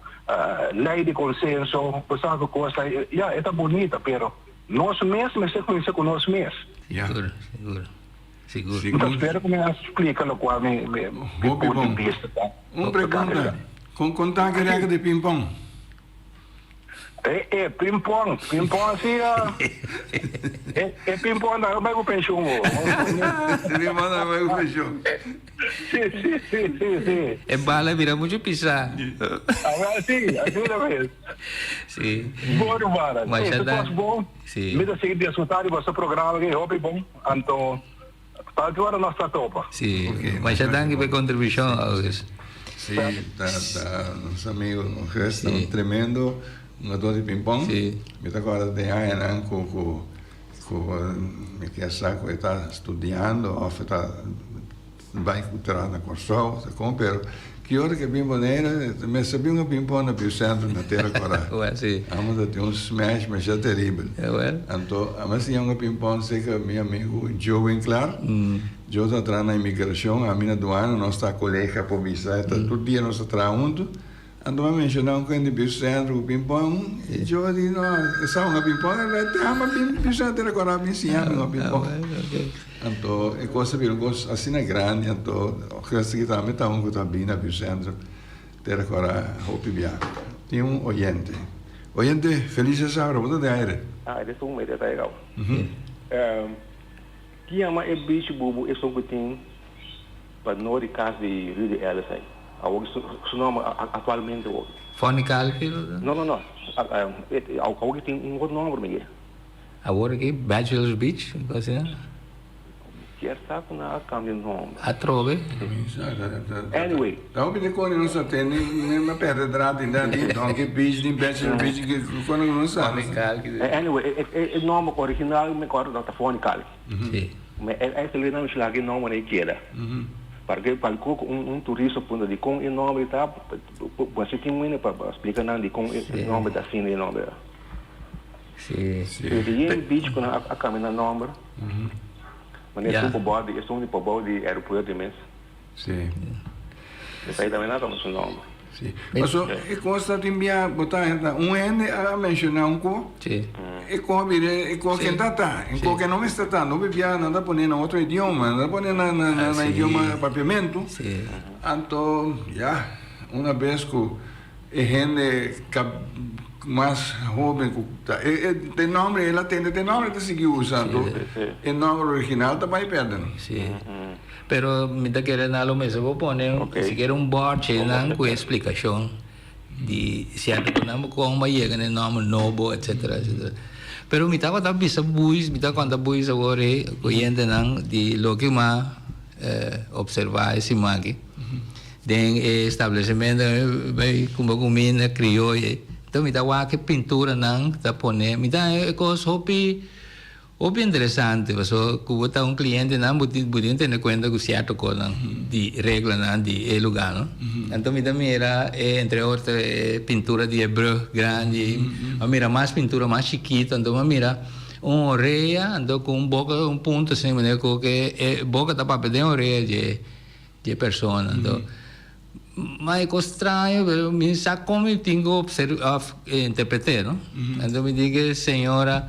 lei di konsenso, bo sa ku kos ta, ya, e ta bunita, pero nos mes mester kuminsá ku nos mes. Sigur, sigur, sigur. Mi ta spera ku mi a splika lokual mi Hopi punto di bon. bista ta. Un pregunta, kon kon ta ke rèk di pimpon? E e pimpon, pimpon si a e e pimpon ta bai ku penshun bo. E pimpon ta bai ku penshun. Si si si si si. E bala bira muchu pisá. Awel si, asina mes. Si. Bon rumannan. Masha Si, tur danki. kos bon. Si. Mi ta sigui disfrutá di boso programa aki, hopi bon. Anto tal ki ora nos ta topa. Si. Masha danki pa e kontribushon, August. Si, ta ta nos amigo August ta un tremendo hungador di ping-pong. Si. Mi ta kòrda den añanan ku ku ku mi kier sa ku e ta studiando òf e ta bai ku traha na Kòrsou, ta kon, pero ki ora ke bin Bonaire mester bin un ping-pong na Biocentro na Tera Kòrá. Wèl, si. Amo ta tin un smash masha teribel. Wèl. Anto amo a siña un ping-pong serka mi amigu Joe Winklaar. Joe ta traha na imigrashon, ami na duana, nos ta kolega por bisa, ta tur dia nos ta traha huntu. Anto mi a menshoná un kende Biocentro ku ping-pong, i Joe a di, no, e sa hunga ping-pong, el a di, ama bin Biocentro Tera Kòrá bin siña mi hunga ping-pong. Anto e kos a bira un kos asina grandi, anto Christy tambe ta un ku ta bin na Biocentro Tera Kòrá hopi bia. Tin un oyente. Oyente, felis djasabra, bo ta den aire. Ah, e esun mete ta yegao. Ki yama e bichi bubu esun ku tin pa nor di kas di Rudy Ellis ei? Awor su nomber aktualmente awor. Fonny Calvi? No, no, no. Awor ki tin un otro nomber mi. Awor aki Bachelor's Beach, un kos asina? Kier sa ku nan a kambia nomber. Atrobe. Anyway. Ta hopi di koni nos a tende mi a perde draad di di Donkey Beach di Bachelor Beach koni ku nos sa. Anyway e nomber original mi acorda ta Foni Kalki. Si. Ma eigenlijk nan mester laga e nomber ei keda. Parke pa ku un turista puntra dikon e nomber ta bo si tin wende pa splika nan dikon e nomber ta asina e nomber. Si. Pero di yen beach ku nan a kambia nan nomber. Manera esun por bou di esun di por bou di aeropuerto mes. Si. Esei tambe nan tuma su nomber. Si. Paso e kos ta tin bia bo ta henta un hende a menshoná un ko. Si. E ko a bira e ko ken ta ta. E ko ke no mester ta. No bia nan ta pone na otro idioma. Nan ta pone na na na idioma papiamentu. Si. Anto ya una bes ku E hende ka mas hoben ku ta e e nomber el a tende te nomber ta sigui usa anto e nomber original ta bai perde no. Si. Pero mi ta kere nan lo mester por pone sikiera un bòrchi nan ku e splikashon di sierto ku nan kon bo a yega na e nomber nobo etcetera etcetera. Pero mi tabata bisa buis mi ta konta buis awor e oyentenan di loke mi a observa e siman aki. Den e establecimento bay cumpra cuminda crioyo enton mi ta wak e pinturanan ta pone mi ta haña e cos hopi hopi interesante pasobra cu bo ta un clientenan bo tin bo tin tene cuenta cu cierto cosnan di reglanan di e lugar no enton mi ta mira e entre otro e pintura di e brug grandi mi a mira mas pintura mas chikito enton mi a mira un orea anto cu un boca un punto asina manera cu e boca ta papia den orea dje. Di e persona. Anto, ma e cos straño, pero mi sa con mi tin cu observa of interprete, no? Anto mi di cu e señora,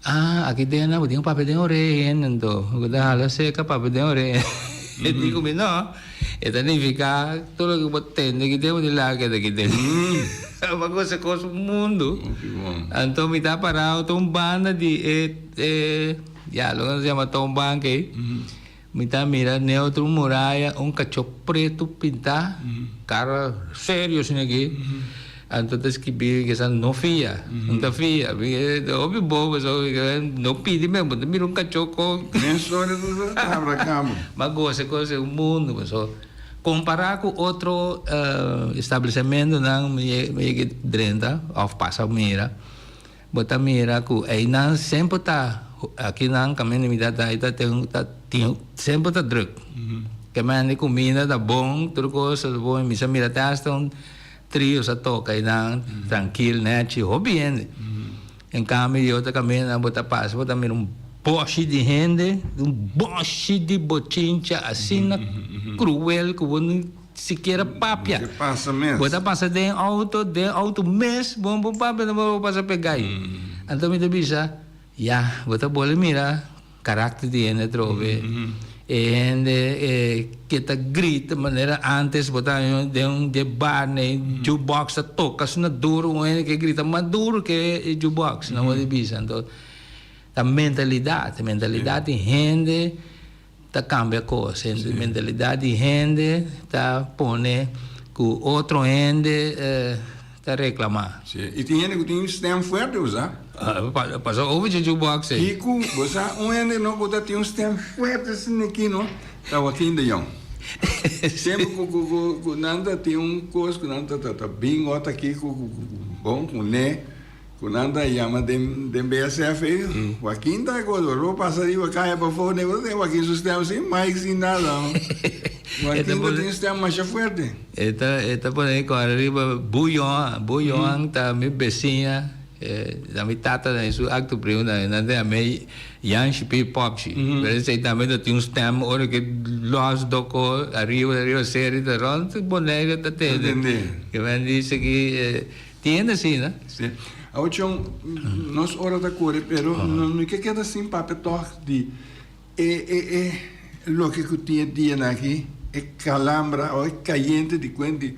ah, aki den nan bo tin un papia den oreha hende, anto bo ta hala seca papia den oreha. E di cu mi, no, e ta nifica tur loke bo tende aki den bo tin laga keda aki den. Ma cos e cos mundu. Anto mi ta parao ta un banda di e, e, ya, loke nos yama toonbank ey. Mi ta mira n'e otro muraya un kachó pretu pintá, kara serio asina aki, anto ta skibí kisa no fia, no ta fia. Mi ta hopi bobo pasobra no pidi men, bo ta mira un kachó kon. Men storia ta tabra kabo. M'a gosa e kos den un mundu pasobra kompará ku otro establesimentonan mi yega drenta òf pasa mira. Bo ta mira ku einan semper ta akinan kaminda mi ta ta ta ten ta tin semper ta druk. Ke mende kuminda ta bon tur kos ta bon mi sa mira te hasta un trio sa toka einan trankil nechi hopi hende. En kambio di otro kaminda bo ta pasa bo ta mira un boshi di hende un boshi di bochincha asina kruel ku bo Sikiera papia. Bo pasa mes. Bo ta pasa den auto, den auto mes bo no por papia no bo pasa pegay. Anto mi ta bisa, ya, bo ta bole mira karakter di hende atrobe. E hende ke ta grita manera antes bo ta haña den un den bar den jukebox ta toka asina duro un hende ke grita mas duro ke e jukebox nan bo ta bisa. Anto ta mentalidat, mentalidat di hende. Ta cambia cos. Mentalidad di hende ta pone cu otro hende ta reclama. Si, y tin hende cu tin stem fuerte, bo sa? Pasa over dje jukebox ey. Kico, bo sa, un hende no cu ta tin un stem fuerte asina aki no, ta Joaquin de Jong. Tempo cu cu cu cu nan ta tin un cos cu nan ta ta bin ot aki cu cu bon cu ne. Ku nan ta yama den den BSF ei, Joaquin ta akorda, ora bo pasa riba kaya pafó ne bo ta den Joaquin su stem sin mic sin nada. Joaquin ta tin stem masha fuerte. E ta e ta pone kòrda riba Bu Johan, Bu Johan ta mi besiña, ta mi tata den su akto primo tambe, nan ta yam'é Janshi Pi Popshi, pero esei tambe ta tin un stem ora ke lòs doko ariba riba seri ta rònt Bonaire ta tende. Ke men dice ki Tin hende asina. Sí. Awor Chon, nos ora ta kore, pero no mi ke keda sin papia tòg di e e e loke ku tin e dianan aki, e kalambra o e kayente di kuen di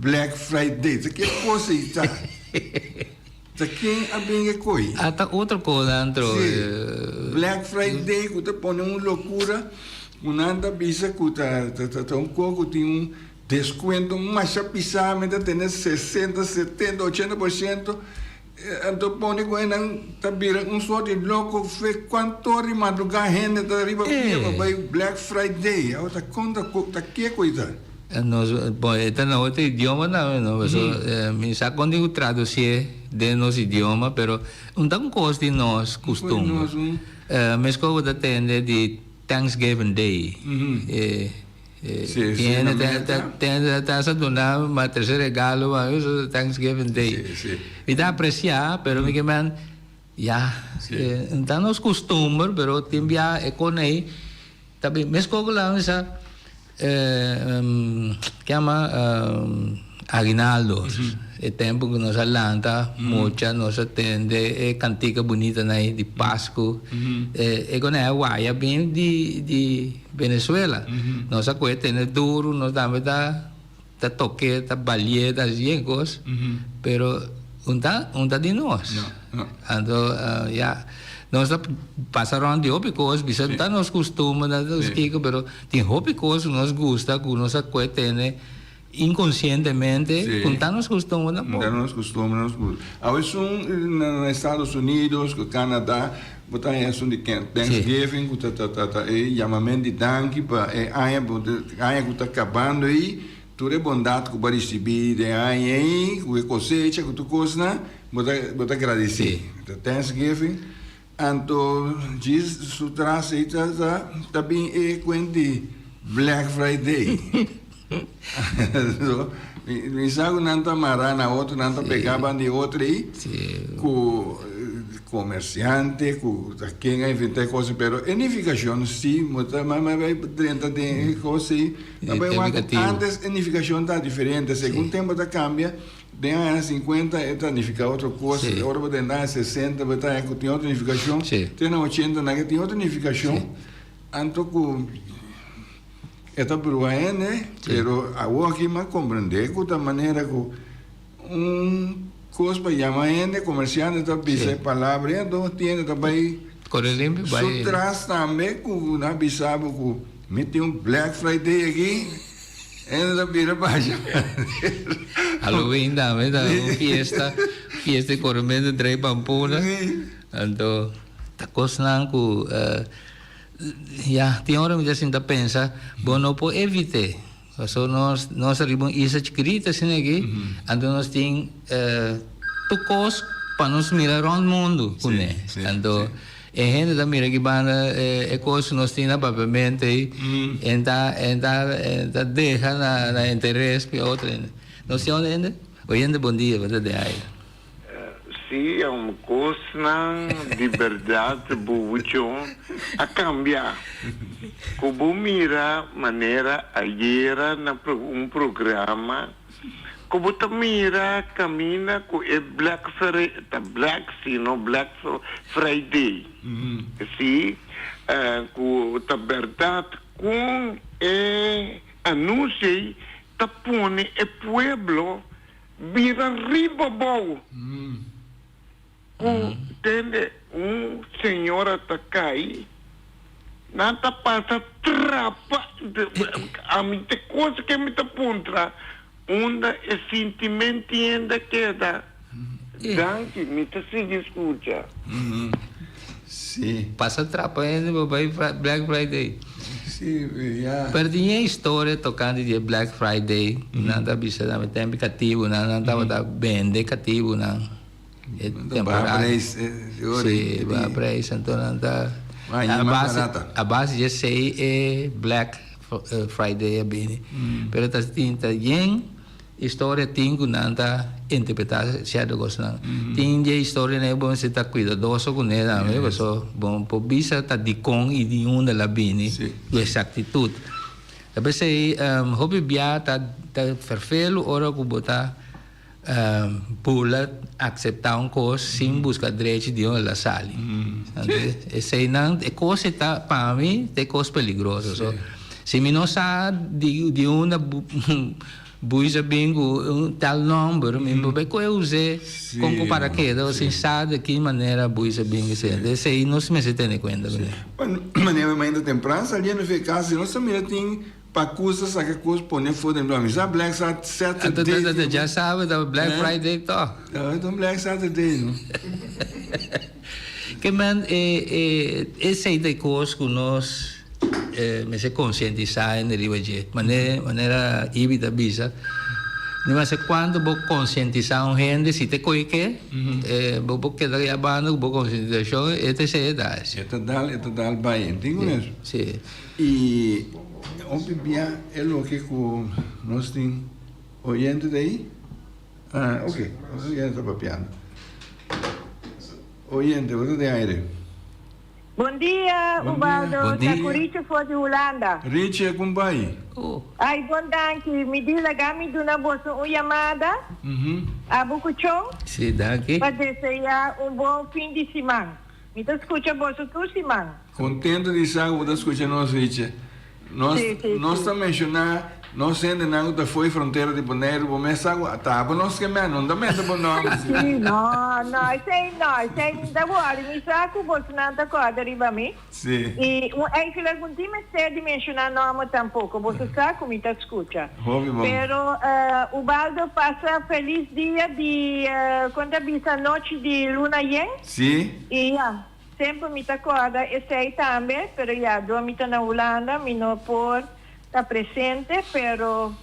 Black Friday. Ta ke kos ei ta? Ta ken a bin e koi? Ata otro kos antro. Sí. Black Friday ku ta pone un lokura ku nan ta bisa ku ta ta un kos ku tin un Descuento masha pisa mi ta tene sesenta, setenta, ochenta por ciento. Anto pone ku nan ta bira un sort di loko fe kuanto ri madrugá hende ta riba pia pa bai Black Friday. Awor ta kon ta ta ke ku ta? Nos bon e ta na otro idioma tambe no paso mi sa kon tin ku tradusié den nos idioma pero un ta un kos di nos kustumber. Meskos bo ta tende di Thanksgiving Day. Tiene ta ta sa duna ma trese regalo ma eso Thanksgiving Day. Mi ta aprecia pero mi ke men ya ta nos costumber pero tin bia e con ey ta bin mesco cu laga mi sa ke yama aguinaldo e tempo cu nos a lanta mucha nos a tende e cantica bunitanan ey di Pascu e con ey a waya bin di di. Venezuela. Nos a kohe tene duru, nos tambe ta ta toke, ta balie, ta hasi yen kos, pero un ta un ta di nos. Anto ya, nos ta pasa rond di hopi kos, bisa ta nos kustumber, ta nos kiko, pero tin hopi kos ku nos gusta ku nos a kohe tene Inkonsientemente, ku ta nos kustumber tampoco. Ta nos kustumber, nos kustumber. Awe esun na Estados Unidos ku Canada, bo ta haña esun di Thanksgiving ku ta ta ta e yamament di danki pa e aña aña ku ta kabando ei, tur e bondat ku bo a risibí den e aña ei, ku e kosecha, ku tur kosnan, bo ta bo ta gradisí. Ta Thanksgiving. Anto djis su tras ei ta ta ta bin e kuent di Black Friday. So, mi mi sa ku nan ta mará na otro, nan ta pegá ban di otro ei ku komersiante, ku ta ken a inventá e kos ei, pero e nifikashon si bo ta ma ma bai drenta den e kos ei, ta bai wak ku antes e nifikashon ta diferente, segun tempu ta kambia. Den aña sinkuenta e ta nifiká otro kos, ora bo ta den aña sesenta bo ta haña ku tin otro nifikashon, te na ochenta nan ke tin otro nifikashon, anto ku e ta brua hende, pero awor aki mi a komprendé ku ta manera ku un kos pa yama hende, komersiante ta bisa e palabra ei, anto tienda ta bai su tras tambe ku nan a bisa bo ku mi tin un Black Friday aki. Hende ta bira basha. Halloween tambe ta un fiesta, fiesta di coremento drei pampuna. Anto ta cosnan cu ya tin ora mi ta sinta pensa bo no por evite. Pasobra nos nos ta riba un isla chikirito asina aki, anto nos tin tur cos pa nos mira rond mundo cune. Anto E hende ta mira ki banda e kos ku nos tin na papiamento ei, en ta en ta en ta deha na na interes pa e otro hende. Nos tin otro hende? Oyente bon dia, bo ta den aire. Sí, un kosnan di bèrdat bubuchon a kambia. Ku bo mira manera ayera na un programa Ku bo ta mira kaminda ku e Black Fri ta Black si no Black Friday si ku ta bèrdat kon e anunsio ei ta pone e pueblo bira riba abou Ku tende un señora ta kai, nan ta pasa trapa. Ami te kos ke mi ta puntra, unda e sintimentienda keda? Danki, mi ta sigui skucha. Sí. Pasa trapa hende pa bai Black Friday. Sí, ya. Pero tin e historia tocante di e Black Friday. Nan ta bisa nan tempo katibu nan, nan tabata bende katibunan. E temporada. Baha prijs. Sí, baha prijs. Anto nan ta a base a base di esei e Black Friday a bini. Pero ta tin ta yen historia tin ku nan ta interpretá sierto kosnan. Tin di e historianan ei bo mester ta kuidadoso kuné tambe pasobra bo por bisa ta dikon i di unda el a bini ku eksaktitut. Ta p'esei hopi bia ta ta ferfelu ora ku bo ta Bula acepta un cos sin busca drechi di unda la sali. Eseinan e cos e ta pa mi ta e cos peligroso. So si mi no sa di di unda buis a bin cu un tal nomber mi por bay coge use con cu para keda o sin sa di ki manera buis a bin esei. Esei nos mester tene cuenta cune. Manera mi mainta tempran saliendo fi e casa nos ta mira tin. Pakus ta saka kos pone for den blou. Mi sa Black Saturday. Anto dja sabe ta Black Friday to. Ta un Black Saturday no. Ke men e esei ta e kos ku nos mester konsientisá hende riba dje. Manera Ibi ta bisa, no mester kuantu bo konsientisá un hende si ta koe ke bo por keda ya banda ku bo konsientisashon e ta esei e ta hasi. E ta dal e ta dal bai. Entiende ku mes? Si. I hopi bia e loke ku nos tin oyente ta ei? Ah, ok, nos oyente ta papiando. Oyente, bo ta den aire. Bon dia, Ubaldo. Ta ku Riche for di Hulanda. Riche, kon bai? Ai, bon danki. Mi di laga mi duna boso un yamada, abo ku Chon. Si, danki. Pa deseá un bon fin di siman. Mi ta skucha boso tur siman. Contento di sa cu bo ta scucha nos Riche. Nos nos ta menciona nos hendenan cu ta fo'i frontera di Boneiru, bo mes sa cu ta abo nos ke men, no ta mete bo nomber si. Si, no, no, esey no, esey mi ta worry, mi sa cu bosonan ta corda riba mi. Si. Y un eigenlijk un tin mester di menciona nomber tampoco, boso sa cu mi ta scucha. Hopi bon. Pero Ubaldo pasa feliz dia di, con ta bisa, nochi di luna yen. Si. Y ya. Semper mi ta corda esey tambe, pero ya dor mi ta na Hulanda mi no por ta presente, pero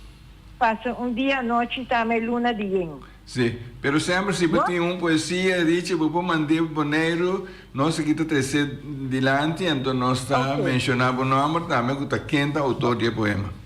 pasa un dia anochi tambe luna di yen. Si, pero semper si bo tin un poesia Richie bo por mand'é Boneiru, nos aki ta trece dilanti anto nos ta menciona bo nomber tambe cu ta ken ta autor di e poema.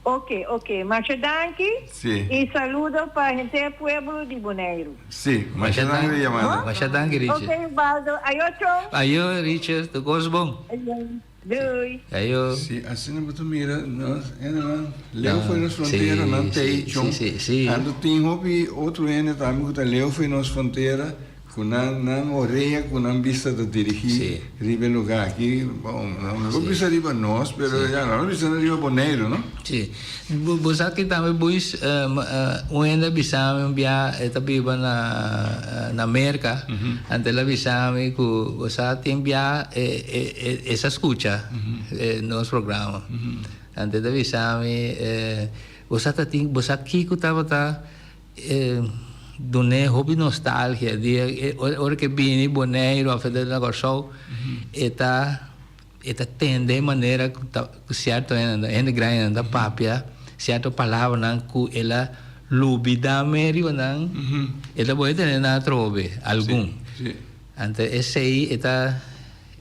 Ok, ok. Masha danki. Sí. Y saludo pa henter pueblo di Boneiru. Sí, masha danki di yamada. Masha danki, Richard. Ok, Ubaldo. Ayo, Chon. Ayo, Richard. Tur cos bon. Ayo. Doei. Ayo. Sí, asina bo ta mira nos hendenan leu fo'i nos frontera, nan tei, Chon. Sí, sí. Anto tin hopi otro hende tambe cu ta leu fo'i nos frontera. Ku nan nan orea ku nan bista ta dirigí riba e lugá aki, bon, no por bisa riba nos, pero ya, no por bisa riba Boneiru, no? Sí. Bo sa ki tambe Buis, un hende a bisa mi un bia, e ta biba na na Merka, anto el a bisa mi ku bo sa tin bia e e sa skucha nos programa. Anto e ta bisa mi, bo sa ta tin, bo sa kiko tabata E dun'é hopi nostalgia di e ora ke bini Boneiru of e ta na Kòrsou e ta e ta tende e manera ku ta ku sierto hende hende grandinan ta papia sierto palabranan ku el a lubida me riba nan e ta bolbe tende nan atrobe algun anto esei e ta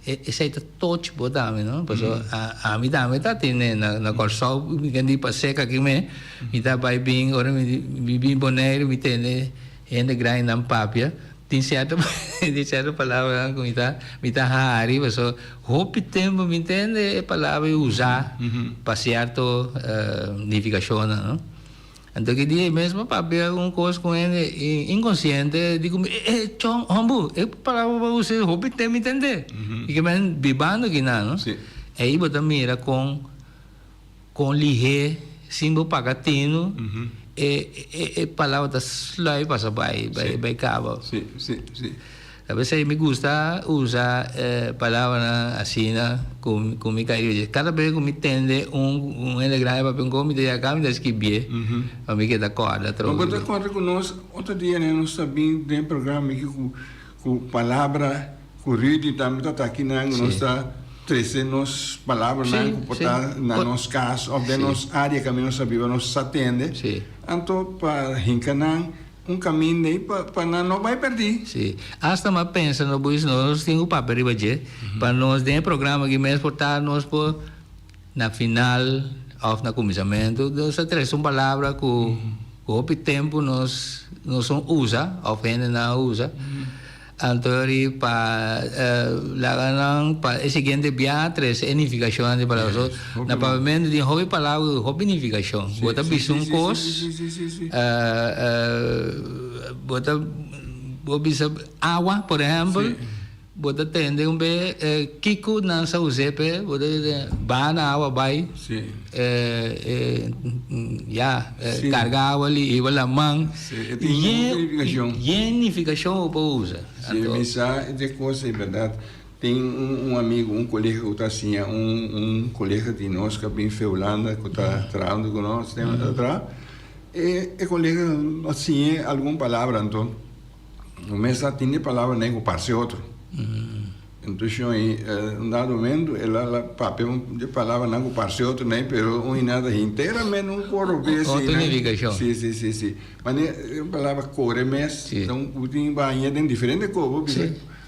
Esei ta toch bo tambe no pasobra ami tambe ta tene na Kòrsou mi ken di pa seka aki me mi ta bai bin ora mi bin Boneiru mi tende hende grandinan papia tin sierto tin sierto palabranan ku mi ta mi ta hari pasobra hopi tempu mi tende e palabra ei usa pa sierto nifikashonnan no. Anto ki dia e mes bo papia un kos ku hende inkonsiente di ku mi e chon hombu e palabra bo usa hopi tem mi tende i ke men bibando kinan no ei bo ta mira kon kon lihé sin bo paga tinu e e palabra ta slui pasa bai bai kaba. Ta p'esei mi gusta usa palabranan asina ku ku mi kai oye. Kada bes ku mi tende un un hende grandi papia un kos mi ta yaka mi ta skibié pa mi keda kòrda atrobe. Bo ta kòrda ku nos otro dia nos ta bin den programa aki ku ku palabra ku Rudy tambe ta ta akinan ku nos ta trese nos palabranan ku por ta na nos kas òf den nos área kaminda nos ta biba nos sa tende anto pa hinka nan Un kaminda ei pa pa nan no bai pèrdí. Sí. Asta m'a pensa no buis nos tin ku papia riba dje pa nos den e programa aki mes por ta nos por na final òf na kuminsamentu nos a trese un palabra ku ku hopi tempu nos nos son usa òf hendenan a usa anto ri pa laga nan pa e siguiente bia trese e nifikashon di palabra. So na papiamentu tin hopi palabra ku hopi nifikashon. Bo ta bisa un kos bo ta bo bisa awa por ehèmpel. Bo ta tende un be kiko nan sa us'é p'e, bo ta tende baha na awa bai, ya, karga awa li hiba laman. Sí, e tin yen nifikashon. Yen nifikashon bo por usa. Sí, mi sa e kos ei bèrdat. Tin un un amigo, un colega cu ta siña un un colega di nos cu a bin fe Hulanda cu ta trahando cu nos tempo ta traha. E e colega a siñ'e algun palabra anto no mes a tin e palabranan cu parce otro. Enton shon ei un dado momento el a papia un di palabranan cu parce otro nei pero un hende ta hinteramente un coro bes Otro nificacion. Si si si si. Manera un palabra core mes ta un cu tin baña den diferente cobo bisa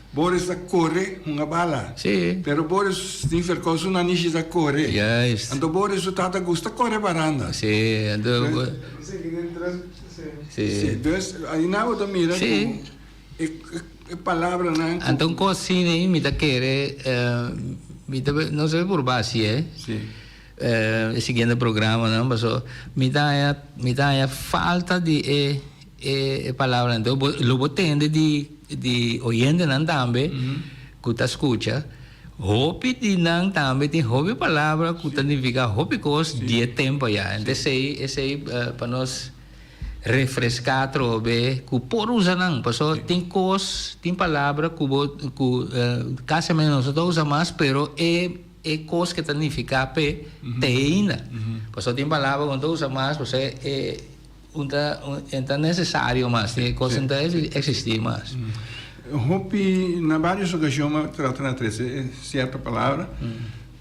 Boris ta kore hunga bala. Sí. Pero Boris tin verkos su nanishi ta kore. Juist. Anto Boris su tata gusta kore baranda. Sí, anto. Sí. Sí, dus aina bo ta mira Sí. ku e e palabranan ku. Anto un kos asina mi ta kere mi ta no sa purba hasi e. Sí. E siguiente programanan paso mi ta haña mi ta haña falta di e e palabranan. Enton bo lo bo tende di di oyentenan tambe ku ta skucha hopi di nan tambe tin hopi palabra ku ta nifiká hopi kos di e tempu aya. Enta esei esei pa nos refreská atrobe ku por usa nan pasobra tin kos tin palabra ku bo ku kasi nos no ta usa mas pero e E kos ke ta nifiká p'e te ainda. Pasobra tin palabra ku no ta usa mas pasobra e un ta e ta nesesario mas, e kos no ta eksistí mas. Hopi na varios okashon a trata na trese e sierto palabra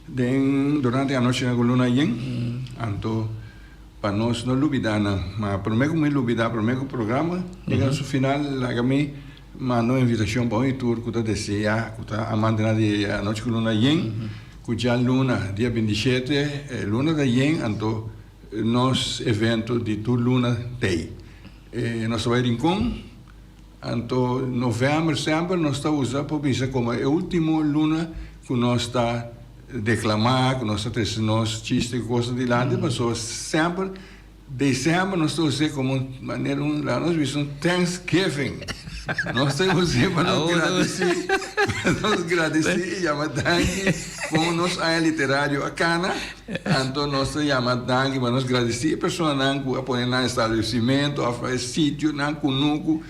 den durante e anochinan ku luna yen, anto pa nos no lubidá nan. Ma promé ku mi lubidá, promé ku programa yega na su final laga mi Manda un invitacion pa un y tur cu ta desea, cu ta amantenan di anochi cu luna yen, cu djaluna dia bintishete e luna ta yen, anto nos evento di tur luna t'ey. Nos ta bay Rincon, anto november semper nos ta usa por bisa como e ultimo luna cu nos ta declama, cu nos ta trece nos chiste cu cosnan dilanti, pasobra semper. December nos ta us'é como un manera un laga nos bisa un thanksgiving. Nos ta us'é pa nos gradisí, pa nos gradisí i yama danki kon nos aña literario a kana. Anto nos ta yama danki pa nos gradisí e personanan ku a pone nan establesimentu òf e sitionan, kunuku,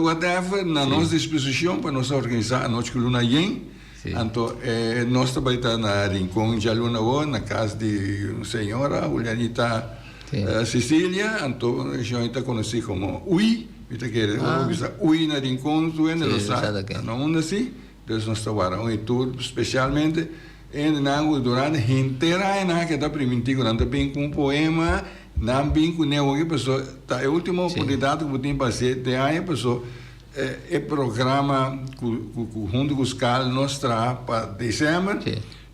whatever, na nos disposishon pa nos a organisá anochi ku luna yen. Anto nos ta bai ta na Rincon djaluna awor na cas di un señora Julianita Cecilia anto e señora ta conoci como Uy mi ta kere ora bo bisa Uy na Rincon tur hende lo sa na unda si dus nos ta wara un y tur specialmente hendenan cu durante henter aña nan a keda priminti cu nan ta bin cu un poema nan bin cune awor pasobra ta e ultimo oportunidad cu bo tin pa haci den aña pasobra E programa ku huntu ku skal nos traha pa december,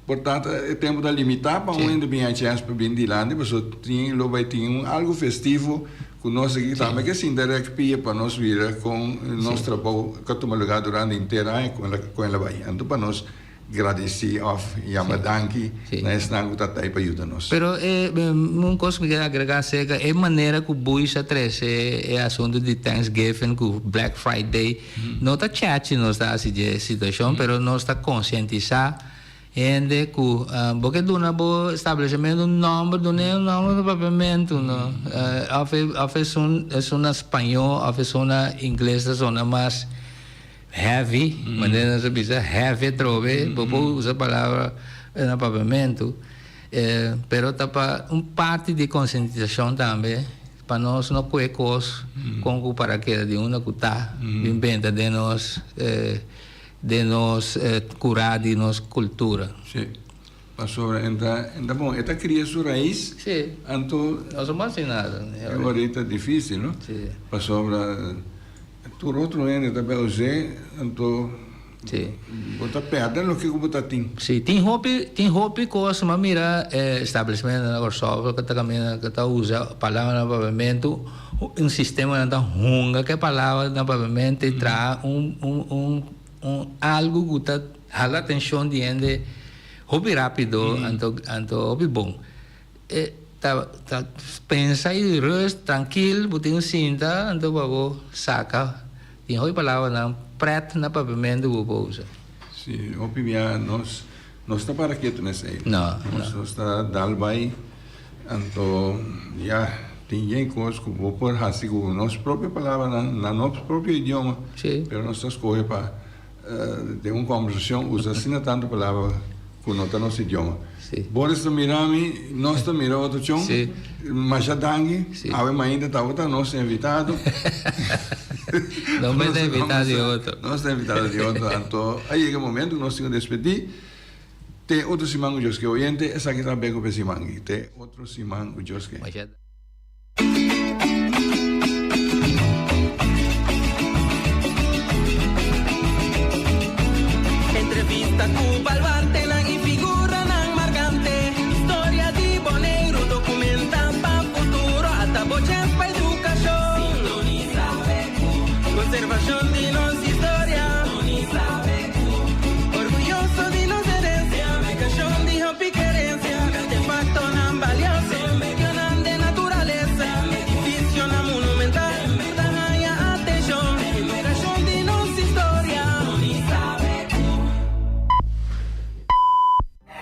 por tanto e tempu ta limitá pa un hende bin a chèns pa bin dilanti pasobra tin lo bai tin un algu festivo ku nos aki tambe ke sinta rèk pia pa nos mira kon nos trabou ka tuma lugá durante henter aña kon el a bai. Anto pa nos Gradisí òf yama danki na esnan ku ta ta ei pa yuda nos. Pero e un kos ku mi ker agregá aserka e manera ku Bush a trese e asuntu di Thanksgiving ku Black Friday no ta chachi nos ta hasi dje situashon pero nos ta konsientisá hende ku bo ke duna bo establesimentu un nòmber dun'é un nòmber na papiamentu no òf òf esun esun na spañó òf esun na ingles ta sona mas Heavy, manera nos a bisa, heavy atrobe, bo por usa palabra na papiamentu, pero ta pa un parti di konsientisashon tambe, pa nos no kue kos kon ku para keda di unda ku ta bin benta den nos den nos kurá di nos kultura. Sí, pasobra e ta e ta bon, e ta kria su rais, anto. No somos hasi nada. E ora ei ta difísil, no? Pasobra. Tur otro hende ta bel us'é, anto bo ta pèrdè loke ku bo ta tin. Sí, tin hopi, tin hopi kos. Mi a mira e establesimentonan na Kòrsou ku ta kaminda, ku ta usa palabra na papiamentu, un sistema nan ta hunga ku e palabra na papiamentu i traha un, un, un, un algu ku ta hala atenshon di hende hopi rápido, anto, anto hopi bon. E ta ta pensa y rust trankil bo tin un sinta anto pa bo saca tin hopi palabranan pret na papiamento bo por usa. Si, hopi bia nos nos ta para ketu na esey. No, no. Nos nos ta dal bay anto ya tin yen cos cu bo por haci cu nos propio palabranan na nos propio idioma. Si. Pero nos ta scoge pa. den un kòmbersashon usa asina tantu palabra ku no ta nos idioma. Boris ta mira mi, nos ta mira otro chon. Masha danki. Awe mainta tabata nos invitado. No me ta invitado di otro. Nos ta invitado di otro. Anto a yega e momento ku nos tin ku despedí. Te otro siman ku Dios ke. Oyente, esaki ta beko pa e siman aki. Te otro siman ku Dios ke. Entrevista ku baluartenan i figuranan markante. Historia di Boneiru dokumentá pa futuro. Ata bo chèns pa edukashon. Sintonisá BQ. Konservashon di nos historia.